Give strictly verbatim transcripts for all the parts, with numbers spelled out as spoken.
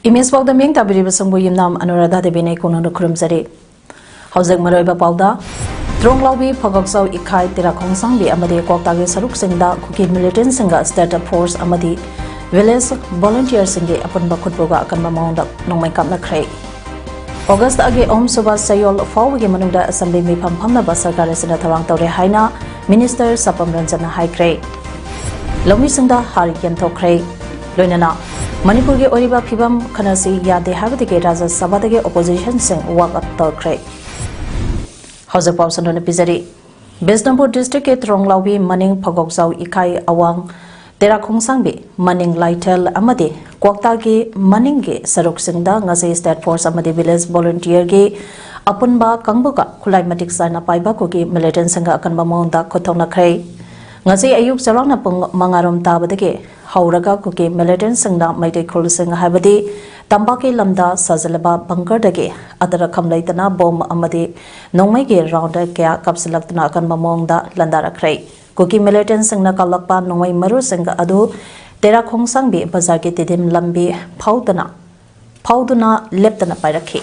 Image ꯄꯥꯎꯗ ꯃꯤꯡ ꯇꯥꯕꯤꯔꯤꯕꯁꯤꯡꯕꯨ ꯌꯨꯝꯅꯥꯝ ꯑꯅꯨꯔꯥꯙꯥ ꯗꯦꯕꯤꯅ ꯏꯀꯣꯟꯅꯅ ꯈꯨꯔꯨꯝꯖꯔꯤ꯫ ꯍꯧꯖꯤꯛ ꯃꯔꯨꯑꯣꯏꯕ ꯄꯥꯎꯗ, ꯇ꯭ꯔꯣꯡꯂꯥꯎꯕꯤ ꯐꯒꯣꯛꯆꯥꯎ ꯏꯈꯥꯏ, ꯇꯦꯔꯥ ꯈꯣꯡꯁꯥꯡꯕꯤ ꯑꯃꯗꯤ ꯀ꯭ꯋꯥꯛꯇꯥꯒꯤ ꯁꯔꯨꯛꯁꯤꯡꯗ ꯀꯨꯀꯤ ꯃꯤꯂꯤꯇꯦꯟꯁꯤꯡꯒ ꯁ꯭ꯇꯦꯠ ꯐꯣꯔꯁ ꯑꯃꯗꯤ ꯚꯤꯂꯦꯖ ꯚꯣꯂꯨꯟꯇꯤꯌꯔꯁꯤꯡꯒꯤ ꯑꯄꯨꯟꯕ ꯈꯨꯠꯄꯨꯒ ꯑꯀꯟꯕ ꯃꯑꯣꯡꯗ ꯅꯣꯡꯃꯩ ꯀꯥꯞꯅꯈ꯭ꯔꯦ꯫ ꯑꯣꯒꯁꯇꯒꯤ ꯑꯍꯨꯝ ꯁꯨꯕ ꯆꯌꯣꯜ ꯐꯥꯎꯕꯒꯤ ꯃꯅꯨꯡꯗ ꯑꯦꯁꯦꯝꯕ꯭ꯂꯤ ꯃꯤꯐꯝ ꯐꯝꯅꯕ ꯁꯔꯀꯥꯔ ꯑꯁꯤꯅ ꯊꯧꯔꯥꯡ ꯇꯧꯔꯦ ꯍꯥꯏꯅ ꯃꯤꯅꯤꯁꯇꯔ ꯁꯄꯝ ꯔꯟꯖꯟꯅ ꯍꯥꯏꯈ꯭ꯔꯦ꯫ ꯂꯧꯃꯤꯁꯤꯡꯗ ꯍꯥꯔ ꯌꯦꯟꯊꯣꯛꯈ꯭ꯔꯦ꯫ ꯂꯣꯏꯅꯅ ꯃꯅꯤꯄꯨꯔꯒꯤ ꯑꯣꯏꯔꯤꯕ ꯐꯤꯕꯝ ꯈꯟꯅꯁꯤ ꯌꯥꯗꯦ ꯍꯥꯏꯕꯗꯒꯤ ꯔꯥꯖ꯭ꯌ ꯁꯚꯥꯗꯒꯤ ꯑꯣꯄꯣꯖꯤꯁꯟꯁꯤꯡ ꯋꯥꯛ ꯑꯥꯎꯠ ꯇꯧꯈ꯭ꯔꯦ꯫ ꯍꯧꯖꯤꯛ ꯄꯥꯎ ꯁꯟꯗꯣꯛꯅ ꯄꯤꯖꯔꯤ꯫ ꯕꯤꯁꯅꯨꯄꯨꯔ ꯗꯤꯁꯇ꯭ꯔꯤꯛꯀꯤ ꯇ꯭ꯔꯣꯡꯂꯥꯎꯕꯤ ꯃꯅꯤꯡ ꯐꯒꯣꯛꯆꯥꯎ ꯏꯈꯥꯏ ꯑꯋꯥꯡ ꯇꯦꯔꯥ ꯈꯣꯡꯁꯥꯡꯕꯤ ꯃꯅꯤꯡ ꯂꯥꯏꯊꯦꯜ ꯑꯃꯗꯤ ꯀ꯭ꯋꯥꯛꯇꯥꯒꯤ ꯃꯅꯤꯡꯒꯤ ꯁꯔꯨꯛꯁꯤꯡꯗ ꯉꯁꯤ ꯁ꯭ꯇꯦꯠ ꯐꯣꯔꯁ ꯑꯃꯗꯤ ꯚꯤꯂꯦꯖ ꯚꯣꯂꯨꯟꯇꯤꯌꯔꯒꯤ ꯑꯄꯨꯟꯕ ꯀꯥꯡꯕꯨꯒ ꯈꯨꯠꯂꯥꯏ ꯃꯇꯤꯛ ꯆꯥꯅ ꯄꯥꯏꯕ ꯀꯨꯀꯤ ꯃꯤꯂꯤꯇꯦꯟꯁꯤꯡꯒ ꯑꯀꯟꯕ ꯃꯑꯣꯡꯗ ꯈꯨꯠꯊꯣꯛꯅꯈ꯭ꯔꯦ꯫ ꯉꯁꯤ ꯑꯌꯨꯛ ꯆꯥꯎꯔꯥꯛꯅ ꯄꯨꯡ ꯃꯉꯥ ꯔꯣꯝ ꯇꯥꯕꯗꯒꯤ ꯍꯧꯔꯒ ꯀꯨꯀꯤ ꯃꯤꯂꯤꯇꯦꯟꯁꯤꯡꯅ ꯃꯩꯇꯩ ꯈꯨꯜꯁꯤꯡ ꯍꯥꯏꯕꯗꯤ ꯇꯝꯄꯥꯛꯀꯤ ꯂꯝꯗ ꯁꯥꯖꯤꯜꯂꯕ ꯕꯪꯀꯔꯗꯒꯤ ꯑꯗꯔꯈꯝ ꯂꯩꯇꯅ ꯕꯣꯝ ꯑꯃꯗꯤ ꯅꯣꯡꯃꯩꯒꯤ ꯔꯥꯎꯟꯗ ꯀꯌꯥ ꯀꯥꯞꯁꯤꯜꯂꯛꯇꯨꯅ ꯑꯀꯟꯕ ꯃꯑꯣꯡꯗ ꯂꯥꯟꯗꯥꯔꯛꯈ꯭ꯔꯦ꯫ ꯀꯨꯀꯤ ꯃꯤꯂꯤꯇꯦꯟꯁꯤꯡꯅ ꯀꯥꯞꯂꯛꯄ ꯅꯣꯡꯃꯩ ꯃꯔꯨꯁꯤꯡ ꯑꯗꯨ ꯇꯦꯔꯥ ꯈꯣꯡꯁꯥꯡꯕꯤ ꯕꯖꯥꯔꯒꯤ ꯇꯤꯗꯤꯝ ꯂꯝꯕꯤ ꯐꯥꯎꯗꯅ, ꯐꯥꯎꯗꯨꯅ ꯂꯦꯞꯇꯅ ꯄꯥꯏꯔꯛꯈꯤ꯫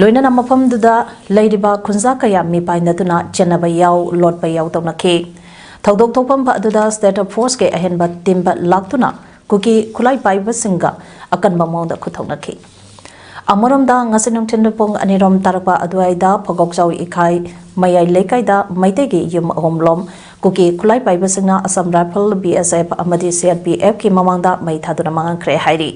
ꯂꯣꯏꯅꯅ ꯃꯐꯝꯗꯨꯗ ꯂꯩꯔꯤꯕ ꯈꯨꯟꯖꯥ ꯀꯌꯥ ꯃꯤ ꯄꯥꯏꯅꯗꯨꯅ ꯆꯦꯟꯅꯕ ꯌꯥꯎ, ꯂꯣꯠꯄ ꯌꯥꯎ ꯇꯧꯅꯈꯤ꯫ ꯊꯧꯗꯣꯛ ꯊꯣꯛꯐꯝ ꯑꯗꯨꯗ ꯁ꯭ꯇꯦꯠ ꯐꯣꯔꯁꯀꯤ ꯑꯍꯦꯟꯕ ꯇꯤꯝ ꯂꯥꯛꯇꯨꯅ ꯀꯨꯀꯤ ꯈꯨꯠꯂꯥꯏ ꯄꯥꯏꯕꯁꯤꯡꯒ ꯑꯀꯟꯕ ꯃꯑꯣꯡꯗ ꯈꯨꯠꯊꯣꯛꯅꯈꯤ꯫ ꯑꯃꯔꯣꯝꯗ, ꯉꯁꯤ ꯅꯨꯡꯊꯤꯜ ꯄꯨꯡ ꯑꯅꯤ ꯔꯣꯝ ꯇꯥꯔꯛꯄ ꯑꯗꯨꯋꯥꯏꯗ ꯐꯒꯣꯛꯆꯥꯎ ꯏꯈꯥꯏ ꯃꯌꯥꯏ ꯂꯩꯀꯥꯏꯗ ꯃꯩꯇꯩꯒꯤ ꯌꯨꯝ ꯑꯍꯨꯝꯂꯣꯝ ꯀꯨꯀꯤ ꯈꯨꯠꯂꯥꯏ ꯄꯥꯏꯕꯁꯤꯡꯅ ꯑꯁꯥꯝ ꯔꯥꯏꯐꯜ, ꯕꯤ ꯑꯦꯁ ꯑꯦꯐ ꯑꯃꯗꯤ ꯁꯤ ꯑꯥꯔ ꯄꯤ ꯑꯦꯐꯀꯤ ꯃꯃꯥꯡꯗ ꯃꯩ ꯊꯥꯗꯨꯅ ꯃꯥꯡꯍꯟꯈ꯭ꯔꯦ ꯍꯥꯏꯔꯤ꯫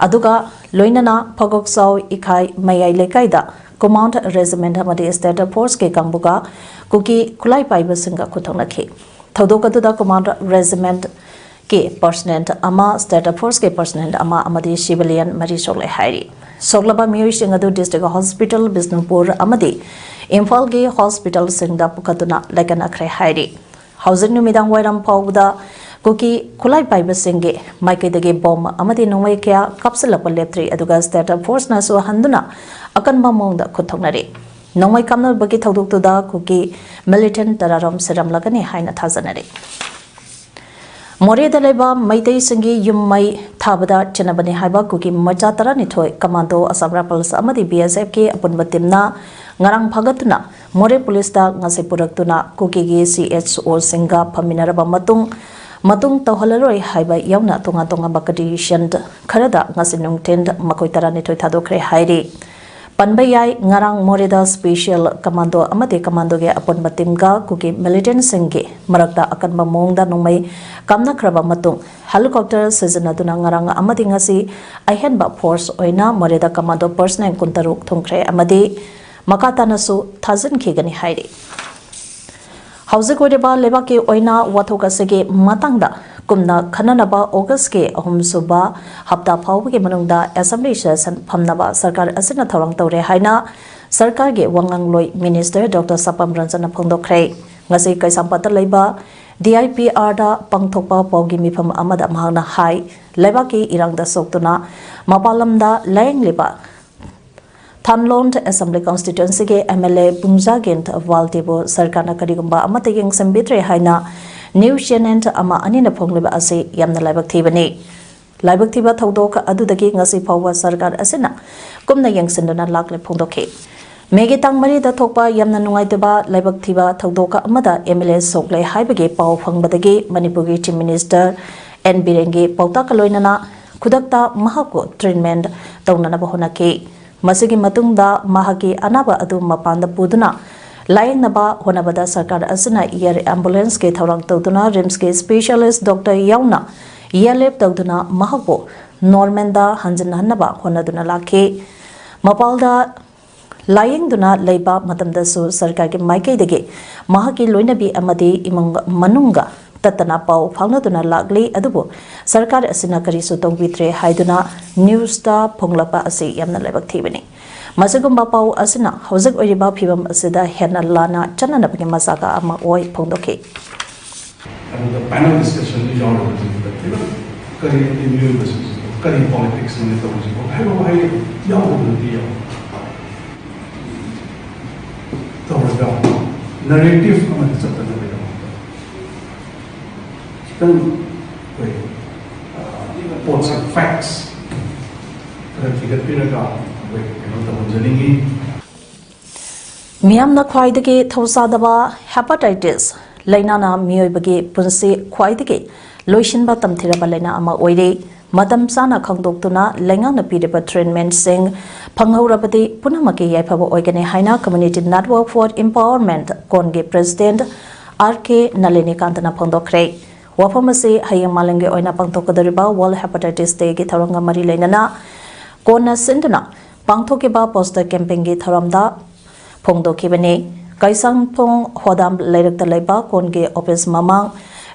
ꯑꯗꯨꯒ ꯂꯣꯏꯅꯅ ꯐꯒꯣꯛꯆꯥꯎ ꯏꯈꯥꯏ ꯃꯌꯥꯏ ꯂꯩꯀꯥꯏꯗ ꯀꯃꯥꯟꯗ ꯔꯦꯖꯤꯃꯦꯟꯠ ꯑꯃꯗꯤ ꯁ꯭ꯇꯦꯠ ꯐꯣꯔꯁꯀꯤ ꯀꯥꯡꯕꯨꯒ ꯀꯨꯀꯤ ꯈꯨꯠꯂꯥꯏ ꯄꯥꯏꯕꯁꯤꯡꯒ ꯈꯨꯠꯊꯣꯛꯅꯈꯤ꯫ ꯊꯧꯗꯣꯛ ꯑꯗꯨꯗ ꯀꯃꯥꯟꯗ ꯔꯦꯖꯤꯃꯦꯟꯠ ꯀꯤ ꯄꯔꯁꯅꯦꯜ ꯑꯃ, ꯁ꯭ꯇꯦꯠ ꯐꯣꯔꯁꯀꯤ ꯄꯔꯁꯅꯦꯜ ꯑꯃ ꯑꯃꯗꯤ ꯁꯤꯚꯤꯂꯤꯌꯟ ꯃꯔꯤ ꯁꯣꯛꯂꯦ ꯍꯥꯏꯔꯤ꯫ ꯁꯣꯛꯂꯕ ꯃꯤꯑꯣꯏꯁꯤꯡ ꯑꯗꯨ ꯗꯤꯁꯇ꯭ꯔꯤꯛ ꯍꯣꯁꯄꯤꯇꯥꯜ ꯕꯤꯁꯅꯨꯄꯨꯔ ꯑꯃꯗꯤ ꯏꯝꯐꯥꯜꯒꯤ ꯍꯣꯁꯄꯤꯇꯥꯜꯁꯤꯡꯗ ꯄꯨꯈꯠꯇꯨꯅ ꯂꯥꯏꯀꯠꯅꯈ꯭ꯔꯦ ꯍꯥꯏꯔꯤ꯫ ꯍꯧꯖꯤꯛ ꯅꯨꯃꯤꯗꯥꯡ ꯋꯥꯏꯔꯝ ꯐꯥꯎꯕꯗ ꯀꯨꯀꯤ ꯈꯨꯠꯂꯥꯏ ꯄꯥꯏꯕꯁꯤꯡꯒꯤ ꯃꯥꯏꯀꯩꯗꯒꯤ ꯕꯣꯝ ꯑꯃꯗꯤ ꯅꯣꯡꯃꯩ ꯀꯌꯥ ꯀꯥꯞꯁꯤꯜꯂꯛꯄ ꯂꯦꯞꯇ꯭ꯔꯤ, ꯑꯗꯨꯒ ꯁ꯭ꯇꯦꯠ ꯐꯣꯔꯁꯅꯁꯨ ꯍꯟꯗꯨꯅ ꯑꯀꯟꯕ ꯃꯑꯣꯡꯗ ꯈꯨꯠ ꯊꯣꯛꯅꯔꯤ꯫ ꯅꯣꯡꯃꯩ ꯀꯥꯞꯅꯕꯒꯤ ꯊꯧꯗꯣꯛꯇꯨꯗ ꯀꯨꯀꯤ ꯃꯤꯂꯤꯇꯦꯟ ꯇꯔꯥꯔꯣꯝ ꯁꯤꯔꯝꯂꯒꯅꯤ ꯍꯥꯏꯅ ꯊꯥꯖꯅꯔꯤ꯫ ꯃꯣꯔꯦꯗ ꯂꯩꯕ ꯃꯩꯇꯩꯁꯤꯡꯒꯤ ꯌꯨꯝ ꯃꯩ ꯊꯥꯕꯗ ꯆꯦꯟꯅꯕꯅꯤ ꯍꯥꯏꯕ ꯀꯨꯀꯤ ꯃꯆꯥ ꯇꯔꯥꯅꯤꯊꯣꯏ ꯀꯃꯥꯟꯗꯣ, ꯑꯁꯥꯝ ꯔꯥꯏꯐꯜꯁ ꯑꯃꯗꯤ ꯕꯤ ꯑꯦꯁ ꯑꯦꯐꯀꯤ ꯑꯄꯨꯟꯕ ꯇꯤꯝꯅ ꯉꯔꯥꯡ ꯐꯥꯒꯠꯇꯨꯅ ꯃꯣꯔꯦ ꯄꯨꯂꯤꯁꯇ ꯉꯁꯤ ꯄꯨꯔꯛꯇꯨꯅ ꯀꯨꯀꯤꯒꯤ ꯁꯤ ꯑꯦꯆ ꯑꯣꯁꯤꯡꯒ ꯐꯝꯃꯤꯟꯅꯔꯕ ꯃꯇꯨꯡ, ꯃꯇꯨꯡ ꯇꯧꯍꯜꯂꯔꯣꯏ ꯍꯥꯏꯕ ꯌꯥꯎꯅ ꯇꯣꯉꯥꯟ ꯇꯣꯉꯥꯟꯕ ꯀꯟꯗꯤꯁꯟ ꯈꯔꯗ ꯉꯁꯤ ꯅꯨꯡꯊꯤꯜ ꯃꯈꯣꯏ ꯇꯔꯥꯅꯤꯊꯣꯏ ꯊꯥꯗꯣꯛꯈ꯭ꯔꯦ ꯍꯥꯏꯔꯤ꯫ ꯄꯟꯕ ꯌꯥꯏ, ꯉꯔꯥꯡ ꯃꯣꯔꯦꯗ ꯁ꯭ꯄꯦꯁꯤꯌꯦꯜ ꯀꯃꯥꯟꯗꯣ ꯑꯃꯗꯤ ꯀꯃꯥꯟꯗꯣꯒꯤ ꯑꯄꯨꯟꯕ ꯇꯤꯝꯒ ꯀꯨꯀꯤ ꯃꯤꯂꯤꯇꯦꯟꯁꯤꯡꯒꯤ ꯃꯔꯛꯇ ꯑꯀꯟꯕ ꯃꯑꯣꯡꯗ ꯅꯣꯡꯃꯩ ꯀꯥꯞꯅꯈ꯭ꯔꯕ ꯃꯇꯨꯡ, ꯍꯦꯂꯤꯀꯣꯞꯇꯔ ꯁꯤꯖꯤꯟꯅꯗꯨꯅ ꯉꯔꯥꯡ ꯑꯃꯗꯤ ꯉꯁꯤ ꯑꯍꯦꯟꯕ ꯐꯣꯔꯁ ꯑꯣꯏꯅ ꯃꯣꯔꯦꯗ ꯀꯃꯥꯟꯗꯣ ꯄꯔꯁꯅꯦꯜ ꯀꯨꯟꯇꯔꯨꯛ ꯊꯨꯡꯈ꯭ꯔꯦ ꯑꯃꯗꯤ ꯃꯈꯥ ꯇꯥꯅꯁꯨ ꯊꯥꯖꯤꯟꯈꯤꯒꯅꯤ ꯍꯥꯏꯔꯤ꯫ ꯍꯧꯖꯤꯛ ꯑꯣꯏꯔꯤꯕ ꯂꯩꯕꯥꯛꯀꯤ ꯑꯣꯏꯅ ꯋꯥꯊꯣꯛ ꯑꯁꯤꯒꯤ ꯃꯇꯥꯡꯗ ꯀꯨꯝꯅ ꯈꯟꯅꯅꯕ ꯑꯣꯒꯁꯀꯤ ꯑꯍꯨꯝꯁꯨꯕ ꯍꯞꯇꯥ ꯐꯥꯎꯕꯒꯤ ꯃꯅꯨꯡꯗ ꯑꯦꯁꯦꯝꯕ꯭ꯂꯤ ꯁꯦꯁꯟ ꯐꯝꯅꯕ ꯁꯔꯀꯥꯔ ꯑꯁꯤꯅ ꯊꯧꯔꯥꯡ ꯇꯧꯔꯦ ꯍꯥꯏꯅ ꯁꯔꯀꯥꯔꯒꯤ ꯋꯥ ꯉꯥꯡꯂꯣꯏ ꯃꯤꯅꯤꯁꯇꯔ ꯗꯣꯛꯇꯔ ꯁꯄꯝ ꯔꯟꯖꯟꯅ ꯐꯣꯡꯗꯣꯛꯈ꯭ꯔꯦ꯫ ꯉꯁꯤ ꯀꯩꯁꯥꯝꯄꯥꯠꯇ ꯂꯩꯕ ꯗꯤ ꯑꯥꯏ ꯄꯤ ꯑꯥꯔꯗ ꯄꯥꯡꯊꯣꯛꯄ ꯄꯥꯎꯒꯤ ꯃꯤꯐꯝ ꯑꯃꯗ ꯃꯍꯥꯛꯅ ꯍꯥꯏ, ꯂꯩꯕꯥꯛꯀꯤ ꯏꯔꯥꯡꯗ ꯁꯣꯛꯇꯨꯅ ꯃꯄꯥꯟ ꯂꯝꯗ ꯂꯥꯌꯦꯡꯂꯤꯕ ꯊꯥꯟꯂꯣꯟ ꯑꯦꯁꯦꯝꯕ꯭ꯂꯤ ꯀꯟꯁꯇꯤꯇ꯭ꯋꯦꯟꯁꯤꯒꯤ ꯑꯦꯝ ꯑꯦꯜ ꯑꯦ ꯄꯨꯡꯖꯥꯒꯤꯟ ꯋꯥꯜꯇꯤꯕꯨ ꯁꯔꯀꯥꯔꯅ ꯀꯔꯤꯒꯨꯝꯕ ꯑꯃꯠꯇ ꯌꯦꯡꯁꯤꯟꯕꯤꯗ꯭ꯔꯦ ꯍꯥꯏꯅ ꯅ꯭ꯌꯨꯁ ꯆꯦꯅꯦꯜ ꯑꯃ ꯑꯅꯤꯅ ꯐꯣꯡꯂꯤꯕ ꯑꯁꯤ ꯌꯥꯝꯅ ꯂꯥꯏꯕꯛ ꯊꯤꯕꯅꯤ꯫ ꯂꯥꯏꯕꯛ ꯊꯤꯕ ꯊꯧꯗꯣꯛ ꯑꯗꯨꯗꯒꯤ ꯉꯁꯤ ꯐꯥꯎꯕ ꯁꯔꯀꯥꯔ ꯑꯁꯤꯅ ꯀꯨꯝꯅ ꯌꯦꯡꯁꯤꯟꯗꯨꯅ ꯂꯥꯛꯂꯦ ꯐꯣꯡꯗꯣꯛꯈꯤ꯫ ꯃꯦꯒꯤ ꯇꯥꯡ ꯃꯔꯤꯗ ꯊꯣꯛꯄ ꯌꯥꯝꯅ ꯅꯨꯡꯉꯥꯏꯇꯕ ꯂꯥꯏꯕꯛ ꯊꯤꯕ ꯊꯧꯗꯣꯛ ꯑꯃꯗ ꯑꯦꯝ ꯑꯦꯜ ꯑꯦ ꯁꯣꯛꯂꯦ ꯍꯥꯏꯕꯒꯤ ꯄꯥꯎ ꯐꯪꯕꯗꯒꯤ ꯃꯅꯤꯄꯨꯔꯒꯤ ꯆꯤꯐ ꯃꯤꯅꯤꯁꯇꯔ ꯑꯦꯟ ꯕꯤꯔꯦꯟꯒꯤ ꯄꯥꯎꯇꯥꯛꯀ ꯂꯣꯏꯅꯅ ꯈꯨꯗꯛꯇ ꯃꯍꯥꯛꯄꯨ ꯇ꯭ꯔꯤꯠꯃꯦꯟ ꯇꯧꯅꯅꯕ ꯍꯣꯠꯅꯈꯤ꯫ ꯃꯁꯤꯒꯤ ꯃꯇꯨꯡꯗ ꯃꯍꯥꯛꯀꯤ ꯑꯅꯥꯕ ꯑꯗꯨ ꯃꯄꯥꯟꯗ ꯄꯨꯗꯨꯅ ꯂꯥꯌꯦꯡꯅꯕ ꯍꯣꯠꯅꯕꯗ ꯁꯔꯀꯥꯔ ꯑꯁꯤꯅ ꯏꯌꯔ ꯑꯦꯝꯕꯨꯂꯦꯟꯁꯀꯤ ꯊꯧꯔꯥꯡ ꯇꯧꯗꯨꯅ ꯔꯤꯝꯁꯀꯤ ꯁ꯭ꯄꯦꯁꯤꯌꯦꯂꯤꯁ ꯗꯣꯛꯇꯔ ꯌꯥꯎꯅ ꯏꯌꯔꯂꯤꯐ ꯇꯧꯗꯨꯅ ꯃꯍꯥꯛꯄꯨ ꯅꯣꯔꯃꯦꯜꯗ ꯍꯟꯖꯤꯟꯍꯟꯅꯕ ꯍꯣꯠꯅꯗꯨꯅ ꯂꯥꯛꯈꯤ꯫ ꯃꯄꯥꯜꯗ ꯂꯥꯌꯦꯡꯗꯨꯅ ꯂꯩꯕ ꯃꯇꯝꯗꯁꯨ ꯁꯔꯀꯥꯔꯒꯤ ꯃꯥꯏꯀꯩꯗꯒꯤ ꯃꯍꯥꯛꯀꯤ ꯂꯣꯏꯅꯕꯤ ꯑꯃꯗꯤ ꯏꯃꯨꯡ ꯃꯅꯨꯡꯒ ꯇꯠꯇꯅ ꯄꯥꯎ ꯐꯥꯎꯅꯗꯨꯅ ꯂꯥꯛꯂꯤ꯫ ꯑꯗꯨꯕꯨ ꯁꯔꯀꯥꯔ ꯑꯁꯤꯅ ꯀꯔꯤꯁꯨ ꯇꯧꯕꯤꯗ꯭ꯔꯦ ꯍꯥꯏꯗꯨꯅ ꯅ꯭ꯌꯨꯁꯇ ꯐꯣꯡꯂꯛꯄ ꯑꯁꯤ ꯌꯥꯝꯅ ꯂꯥꯏꯕꯛ ꯊꯤꯕꯅꯤ꯫ ꯃꯁꯤꯒꯨꯝꯕ ꯄꯥꯎ ꯑꯁꯤꯅ ꯍꯧꯖꯤꯛ ꯑꯣꯏꯔꯤꯕ ꯐꯤꯕꯝ ꯑꯁꯤꯗ ꯍꯦꯟꯅ ꯂꯥꯟꯅ ꯆꯠꯅꯅꯕꯒꯤ ꯃꯆꯥꯛ ꯑꯃ ꯑꯣꯏ ꯐꯣꯡꯗꯣꯛꯈꯤ꯫ ꯑꯗꯨꯒ ꯄꯦꯅꯦꯜ ꯗꯤꯁꯀꯁꯟꯗꯨ ꯌꯥꯎꯔꯕꯗꯤ ꯀꯔꯤ ꯃꯤꯑꯣꯏꯕꯁꯤꯡꯁꯤꯕꯨ ꯀꯔꯤ ꯄꯣꯂꯤꯇꯤꯛꯁꯅ ꯇꯧꯔꯤꯁꯤꯕꯣ ꯍꯥꯏꯕ ꯋꯥꯍꯩ ꯌꯥꯎꯗꯕꯗꯤ ꯌꯥꯎ ꯇꯧꯔꯒ ꯅꯔꯦꯇꯤꯚ ꯑꯃꯗ ꯆꯠꯇꯅꯕꯒꯤꯗꯃꯛꯇ ꯈꯤꯇꯪ ꯑꯩꯈꯣꯏ ꯄꯣꯠꯁꯦ ꯐꯦꯛꯁ ꯈꯔ ꯊꯤꯒꯠꯄꯤꯔꯒ ꯑꯩꯈꯣꯏ ꯀꯩꯅꯣ ꯇꯧꯍꯟꯖꯅꯤꯡꯉꯤ꯫ ꯃꯤꯌꯥꯝꯅ ꯈ꯭ꯋꯥꯏꯗꯒꯤ ꯊꯧꯁꯥꯗꯕ ꯍꯦꯄꯥꯇꯥꯏꯇꯤꯁ ꯂꯥꯏꯅꯥꯅ ꯃꯤꯑꯣꯏꯕꯒꯤ ꯄꯨꯟꯁꯤ ꯈ꯭ꯋꯥꯏꯗꯒꯤ ꯂꯣꯏꯁꯤꯟꯕ ꯇꯝꯊꯤꯔꯕ ꯂꯥꯏꯅꯥ ꯑꯃ ꯑꯣꯏꯔꯤ꯫ ꯃꯇꯝ ꯆꯥꯅ ꯈꯪꯗꯣꯛꯇꯨꯅ ꯂꯩꯉꯥꯛꯅ ꯄꯤꯔꯤꯕ ꯇ꯭ꯔꯤꯠꯃꯦꯟꯠꯁꯤꯡ ꯐꯪꯍꯧꯔꯕꯗꯤ ꯄꯨꯝꯅꯃꯛꯀꯤ ꯌꯥꯏꯐꯕ ꯑꯣꯏꯒꯅꯤ ꯍꯥꯏꯅ Community Network for Empowerment, ꯀꯣꯟꯒꯤ ꯄ꯭ꯔꯦꯁꯤꯗꯦꯟꯠ ꯑꯥꯔ ꯀꯦ ꯅꯂꯤꯅꯤꯀꯥꯟꯇꯅ ꯐꯣꯡꯗꯣꯛꯈ꯭ꯔꯦ꯫ ꯋꯥꯐꯝ ꯑꯁꯤ ꯍꯌꯦꯡ ꯃꯥꯂꯦꯝꯒꯤ ꯑꯣꯏꯅ ꯄꯥꯡꯊꯣꯛꯀꯗꯧꯔꯤꯕ World Hepatitis Day ꯒꯤ ꯊꯧꯔꯝꯒ ꯃꯔꯤ ꯂꯩꯅꯅ ꯀꯣꯟꯅ ꯁꯤꯟꯗꯨꯅ ꯄꯥꯡꯊꯣꯛꯈꯤꯕ ꯄꯣꯁꯇꯔ ꯀꯦꯝꯄꯦꯟꯒꯤ ꯊꯧꯔꯝꯗ ꯐꯣꯡꯗꯣꯛꯈꯤꯕꯅꯤ꯫ ꯀꯩꯁꯥꯝꯊꯣꯡ ꯍꯣꯗꯥꯝ ꯂꯩꯔꯛꯇ ꯂꯩꯕ ꯀꯣꯟꯒꯤ ꯑꯣꯐꯤꯁ ꯃꯃꯥꯡ,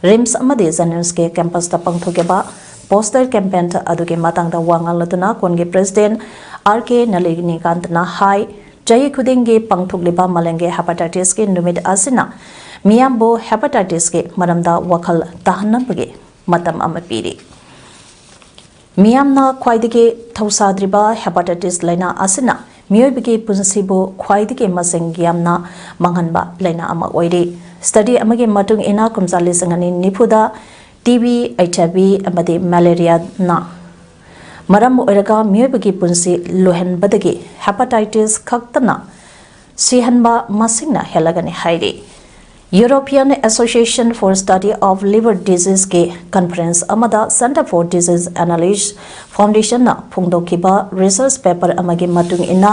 ꯔꯤꯝꯁ ꯑꯃꯗꯤ ꯖꯦꯅꯤꯝꯁꯀꯤ ꯀꯦꯝꯄꯁꯇ ꯄꯥꯡꯊꯣꯛꯈꯤꯕ ꯄꯣꯁꯇꯔ ꯀꯦꯝꯄꯦꯟ ꯑꯗꯨꯒꯤ ꯃꯇꯥꯡꯗ ꯋꯥ ꯉꯥꯡꯂꯗꯨꯅ ꯀꯣꯟꯒꯤ ꯄ꯭ꯔꯦꯁꯤꯗꯦꯟꯠ ꯑꯥꯔ ꯀꯦ ꯅꯂꯤꯅꯤꯀꯥꯟꯇꯅ ꯍꯥꯏ, ꯆꯍꯤ ꯈꯨꯗꯤꯡꯒꯤ ꯄꯥꯡꯊꯣꯛꯂꯤꯕ ꯃꯥꯂꯦꯝꯒꯤ ꯍꯦꯄꯥꯇꯥꯏꯇꯤꯁꯀꯤ ꯅꯨꯃꯤꯠ ꯑꯁꯤꯅ ꯃꯤꯌꯥꯝꯕꯨ ꯍꯦꯄꯥꯇꯥꯏꯇꯤꯁꯀꯤ ꯃꯔꯝꯗ ꯋꯥꯈꯜ ꯇꯥꯍꯟꯅꯕꯒꯤ ꯃꯇꯝ ꯑꯃ ꯄꯤꯔꯤ꯫ ꯃꯤꯌꯥꯝꯅ ꯈ꯭ꯋꯥꯏꯗꯒꯤ ꯊꯧꯁꯥꯗ꯭ꯔꯤꯕ ꯍꯦꯄꯥꯇꯥꯏꯇꯤꯁ ꯂꯥꯏꯅꯥ ꯑꯁꯤꯅ ꯃꯤꯑꯣꯏꯕꯒꯤ ꯄꯨꯟꯁꯤꯕꯨ ꯈ꯭ꯋꯥꯏꯗꯒꯤ ꯃꯁꯤꯡ ꯌꯥꯝꯅ ꯃꯥꯡꯍꯟꯕ ꯂꯥꯏꯅꯥ ꯑꯃ ꯑꯣꯏꯔꯤ꯫ ꯁ꯭ꯇꯗꯤ ꯑꯃꯒꯤ ꯃꯇꯨꯡ ꯏꯟꯅ ꯀꯨꯝꯖꯥ ꯂꯤꯁꯤꯡ ꯑꯅꯤ ꯅꯤꯐꯨꯗ ꯇꯤ ꯕꯤ, ꯑꯩꯆ ꯑꯥꯏ ꯚꯤ ꯑꯃꯗꯤ ꯃꯦꯂꯦꯔꯤꯌꯥꯅ ꯃꯔꯝ ꯑꯣꯏꯔꯒ ꯃꯤꯑꯣꯏꯕꯒꯤ ꯄꯨꯟꯁꯤ ꯂꯣꯏꯍꯟꯕꯗꯒꯤ ꯍꯦꯄꯥꯇꯥꯏꯇꯤꯁ ꯈꯛꯇꯅ ꯁꯤꯍꯟꯕ ꯃꯁꯤꯡꯅ ꯍꯦꯜꯂꯒꯅꯤ ꯍꯥꯏꯔꯤ꯫ European Association for Study of Liver Disease ꯀꯤ ꯀꯟꯐꯔꯦꯟꯁ ꯑꯃꯗ Center for Disease Analysis Foundation ꯅ ꯐꯣꯡꯗꯣꯛꯈꯤꯕ ꯔꯤꯁꯔꯆ ꯄꯦꯄꯔ ꯑꯃꯒꯤ ꯃꯇꯨꯡ ꯏꯟꯅ,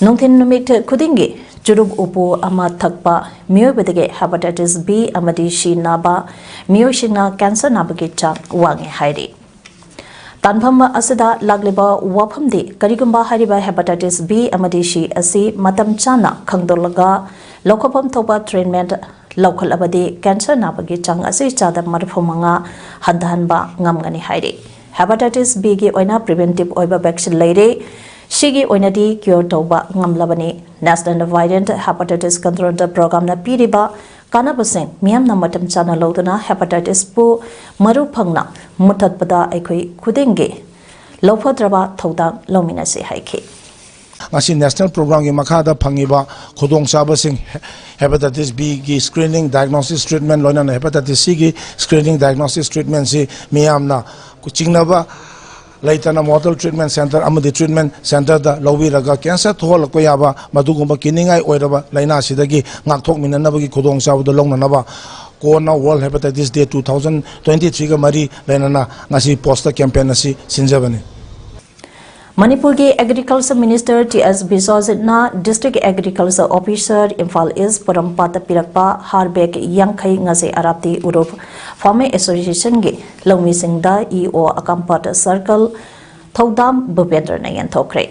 ꯅꯨꯡꯊꯤꯜ ꯅꯨꯃꯤꯠ ꯈꯨꯗꯤꯡꯒꯤ ꯆꯨꯔꯨꯞ ꯎꯄꯨ ꯑꯃ ꯊꯛꯄ ꯃꯤꯑꯣꯏꯕꯗꯒꯤ ꯍꯦꯄꯥꯇꯥꯏꯇꯤꯁ ꯕꯤ ꯑꯃꯗꯤ ꯁꯤ ꯅꯥꯕ ꯃꯤꯑꯣꯏꯁꯤꯡꯅ ꯀꯦꯟꯁꯔ ꯅꯥꯕꯒꯤ ꯆꯥꯡ ꯋꯥꯡꯉꯤ ꯍꯥꯏꯔꯤ꯫ ꯇꯥꯟꯐꯝ ꯑꯁꯤꯗ ꯂꯥꯛꯂꯤꯕ ꯋꯥꯐꯝꯗꯤ, ꯀꯔꯤꯒꯨꯝꯕ ꯍꯥꯏꯔꯤꯕ ꯍꯦꯄꯥꯇꯥꯏꯇꯤꯁ ꯕꯤ ꯑꯃꯗꯤ ꯁꯤ ꯑꯁꯤ ꯃꯇꯝ ꯆꯥꯅ ꯈꯪꯗꯣꯛꯂꯒ ꯂꯧꯈꯠꯐꯝ ꯊꯣꯛꯄ ꯇ꯭ꯔꯤꯠꯃꯦꯟꯠ ꯂꯧꯈꯠꯂꯕꯗꯤ ꯀꯦꯟꯁꯔ ꯅꯥꯕꯒꯤ ꯆꯥꯡ ꯑꯁꯤ ꯆꯥꯗ ꯃꯔꯤꯐꯨ ꯃꯉꯥ ꯍꯟꯊꯍꯟꯕ ꯉꯝꯒꯅꯤ ꯍꯥꯏꯔꯤ꯫ ꯍꯦꯄꯥꯇꯥꯏꯇꯤꯁ ꯕꯤꯒꯤ ꯑꯣꯏꯅ ꯄ꯭ꯔꯤꯚꯦꯟꯇꯤꯚ ꯑꯣꯏꯕ ꯚꯦꯛꯁꯤꯟ ꯂꯩꯔꯦ꯫ ꯁꯤꯒꯤ ꯑꯣꯏꯅꯗꯤ ꯀ꯭ꯌꯣꯔ ꯇꯧꯕ ꯉꯝꯂꯕꯅꯤ꯫ ꯅꯦꯁꯅꯦꯜ ꯚꯥꯏꯔꯦꯟꯠ ꯍꯦꯄꯥꯇꯥꯏꯇꯤꯁ ꯀꯟꯇ꯭ꯔꯣꯜꯗ ꯄ꯭ꯔꯣꯒ꯭ꯔꯥꯝꯅ ꯄꯤꯔꯤꯕ ꯀꯥꯟꯅꯕꯁꯤꯡ ꯃꯤꯌꯥꯝꯅ ꯃꯇꯝ ꯆꯥꯅ ꯂꯧꯗꯨꯅ ꯍꯦꯄꯥꯇꯥꯏꯇꯤꯁꯄꯨ ꯃꯔꯨ ꯐꯪꯅ ꯃꯨꯠꯊꯠꯄꯗ ꯑꯩꯈꯣꯏ ꯈꯨꯗꯤꯡꯒꯤ ꯂꯧꯐꯗ꯭ꯔꯕ ꯊꯧꯗꯥꯡ ꯂꯧꯃꯤꯟꯅꯁꯤ ꯍꯥꯏꯈꯤ꯫ ꯉꯁꯤ ꯅꯦꯁꯅꯦꯜ ꯄ꯭ꯔꯣꯒ꯭ꯔꯥꯝꯒꯤ ꯃꯈꯥꯗ ꯐꯪꯉꯤꯕ ꯈꯨꯗꯣꯡꯆꯥꯕꯁꯤꯡ, ꯍꯦꯄꯥꯇꯥꯏꯇꯤꯁ ꯕꯤꯒꯤ ꯁ꯭ꯀ꯭ꯔꯤꯅꯤꯡ, ꯗꯥꯏꯒꯅꯣꯁꯤꯁ, ꯇ꯭ꯔꯤꯠꯃꯦꯟ, ꯂꯣꯏꯅꯅ ꯍꯦꯄꯥꯇꯥꯏꯇꯤꯁ ꯁꯤꯒꯤ ꯁ꯭ꯀ꯭ꯔꯤꯅꯤꯡ, ꯗꯥꯏꯒꯅꯣꯁꯤꯁ, ꯇ꯭ꯔꯤꯠꯃꯦꯟꯁꯤ ꯃꯤꯌꯥꯝꯅ ꯆꯤꯡꯅꯕ ꯂꯩꯇꯅ ꯃꯣꯗꯦꯜ ꯇ꯭ꯔꯤꯠꯃꯦꯟ ꯁꯦꯟꯇꯔ ꯑꯃꯗꯤ ꯇ꯭ꯔꯤꯠꯃꯦꯟ ꯁꯦꯟꯇꯔꯗ ꯂꯧꯕꯤꯔꯒ ꯀꯦꯟꯁꯔ ꯊꯣꯛꯍꯜꯂꯛꯄ ꯌꯥꯕ ꯃꯗꯨꯒꯨꯝꯕ ꯀꯤꯅꯤꯡꯉꯥꯏ ꯑꯣꯏꯔꯕ ꯂꯥꯏꯅꯥꯁꯤꯗꯒꯤ ꯉꯥꯛꯊꯣꯛꯃꯤꯟꯅꯅꯕꯒꯤ ꯈꯨꯗꯣꯡꯆꯥꯕꯗꯨ ꯂꯧꯅꯅꯕ ꯀꯣꯟꯅ ꯋꯥꯔꯜ ꯍꯦꯄꯥꯇꯥꯏꯇꯤꯁ ꯗꯦ ꯇꯨ ꯊꯥꯎꯖꯟ ꯇ꯭ꯋꯦꯟꯇꯤ ꯊ꯭ꯔꯤꯒ ꯃꯔꯤ ꯂꯩꯅꯅ ꯉꯁꯤ ꯄꯣꯁꯇꯔ ꯀꯦꯝꯄꯦꯟ ꯑꯁꯤ ꯁꯤꯟꯖꯕꯅꯤ꯫ ꯃꯅꯤꯄꯨꯔꯒꯤ ꯑꯦꯒ꯭ꯔꯤꯀꯜꯆꯔ ꯃꯤꯅꯤꯁꯇꯔ ꯇꯤ ꯑꯦꯁ ꯕꯤꯁ꯭ꯋꯖꯤꯠꯅ ꯗꯤꯁꯇ꯭ꯔꯤꯛ ꯑꯦꯒ꯭ꯔꯤꯀꯜꯆꯔ ꯑꯣꯐꯤꯁꯔ ꯏꯝꯐꯥꯜ ꯏꯁ ꯄꯣꯔꯣꯝꯄꯥꯠꯇ ꯄꯤꯔꯛꯄ ꯍꯥꯔ ꯕꯦꯒ ꯌꯥꯡꯈꯩ ꯉꯁꯤ ꯑꯔꯥꯞꯇꯤ ꯎꯔꯨꯞ ꯐꯥꯔꯃꯔ ꯑꯦꯁꯣꯁꯤꯌꯦꯁꯟꯒꯤ ꯂꯧꯃꯤꯁꯤꯡꯗ ꯏ ꯑꯣ ꯑꯀꯥꯝꯄꯥꯠ ꯁꯔꯀꯜ ꯊꯧꯗꯥꯝ ꯚꯨꯄꯦꯟꯗ꯭ꯔꯅ ꯌꯦꯟꯊꯣꯛꯈ꯭ꯔꯦ꯫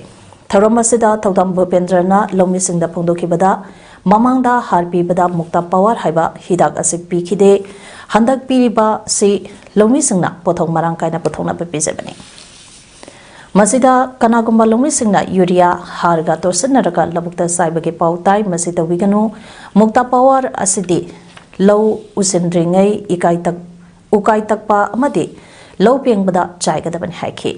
ꯊꯧꯔꯝ ꯑꯁꯤꯗ ꯊꯧꯗꯥꯝ ꯚꯨꯄꯦꯟꯗ꯭ꯔꯅ ꯂꯧꯃꯤꯁꯤꯡꯗ ꯐꯣꯡꯗꯣꯛꯈꯤꯕꯗ, ꯃꯃꯥꯡꯗ ꯍꯥꯔ ꯄꯤꯕꯗ ꯃꯨꯛꯇꯥ ꯄꯋꯥꯔ ꯍꯥꯏꯕ ꯍꯤꯗꯥꯛ ꯑꯁꯤ ꯄꯤꯈꯤꯗꯦ꯫ ꯍꯟꯗꯛ ꯄꯤꯔꯤꯕ ꯑꯁꯤ ꯂꯧꯃꯤꯁꯤꯡꯅ ꯄꯣꯠꯊꯣꯛ ꯃꯔꯥꯡ ꯀꯥꯏꯅ ꯄꯨꯊꯣꯛꯅꯕ ꯄꯤꯖꯕꯅꯤ꯫ ꯃꯁꯤꯗ ꯀꯅꯥꯒꯨꯝꯕ ꯂꯧꯃꯤꯁꯤꯡꯅ ꯌꯨꯔꯤꯌꯥ ꯍꯥꯔꯒ ꯇꯣꯠꯁꯤꯟꯅꯔꯒ ꯂꯧꯕꯨꯛꯇ ꯆꯥꯏꯕꯒꯤ ꯄꯥꯎ ꯇꯥꯏ, ꯃꯁꯤ ꯇꯧꯕꯤꯒꯅꯨ꯫ ꯃꯨꯛꯇꯥ ꯄꯋꯥꯔ ꯑꯁꯤꯗꯤ ꯂꯧ ꯎꯁꯤꯟꯗ꯭ꯔꯤꯉꯩ ꯏꯀꯥꯏ ꯇꯛ-, ꯎꯀꯥꯏ ꯇꯛꯄ ꯑꯃꯗꯤ ꯂꯧ ꯄꯦꯡꯕꯗ ꯆꯥꯏꯒꯗꯕꯅꯤ ꯍꯥꯏꯈꯤ꯫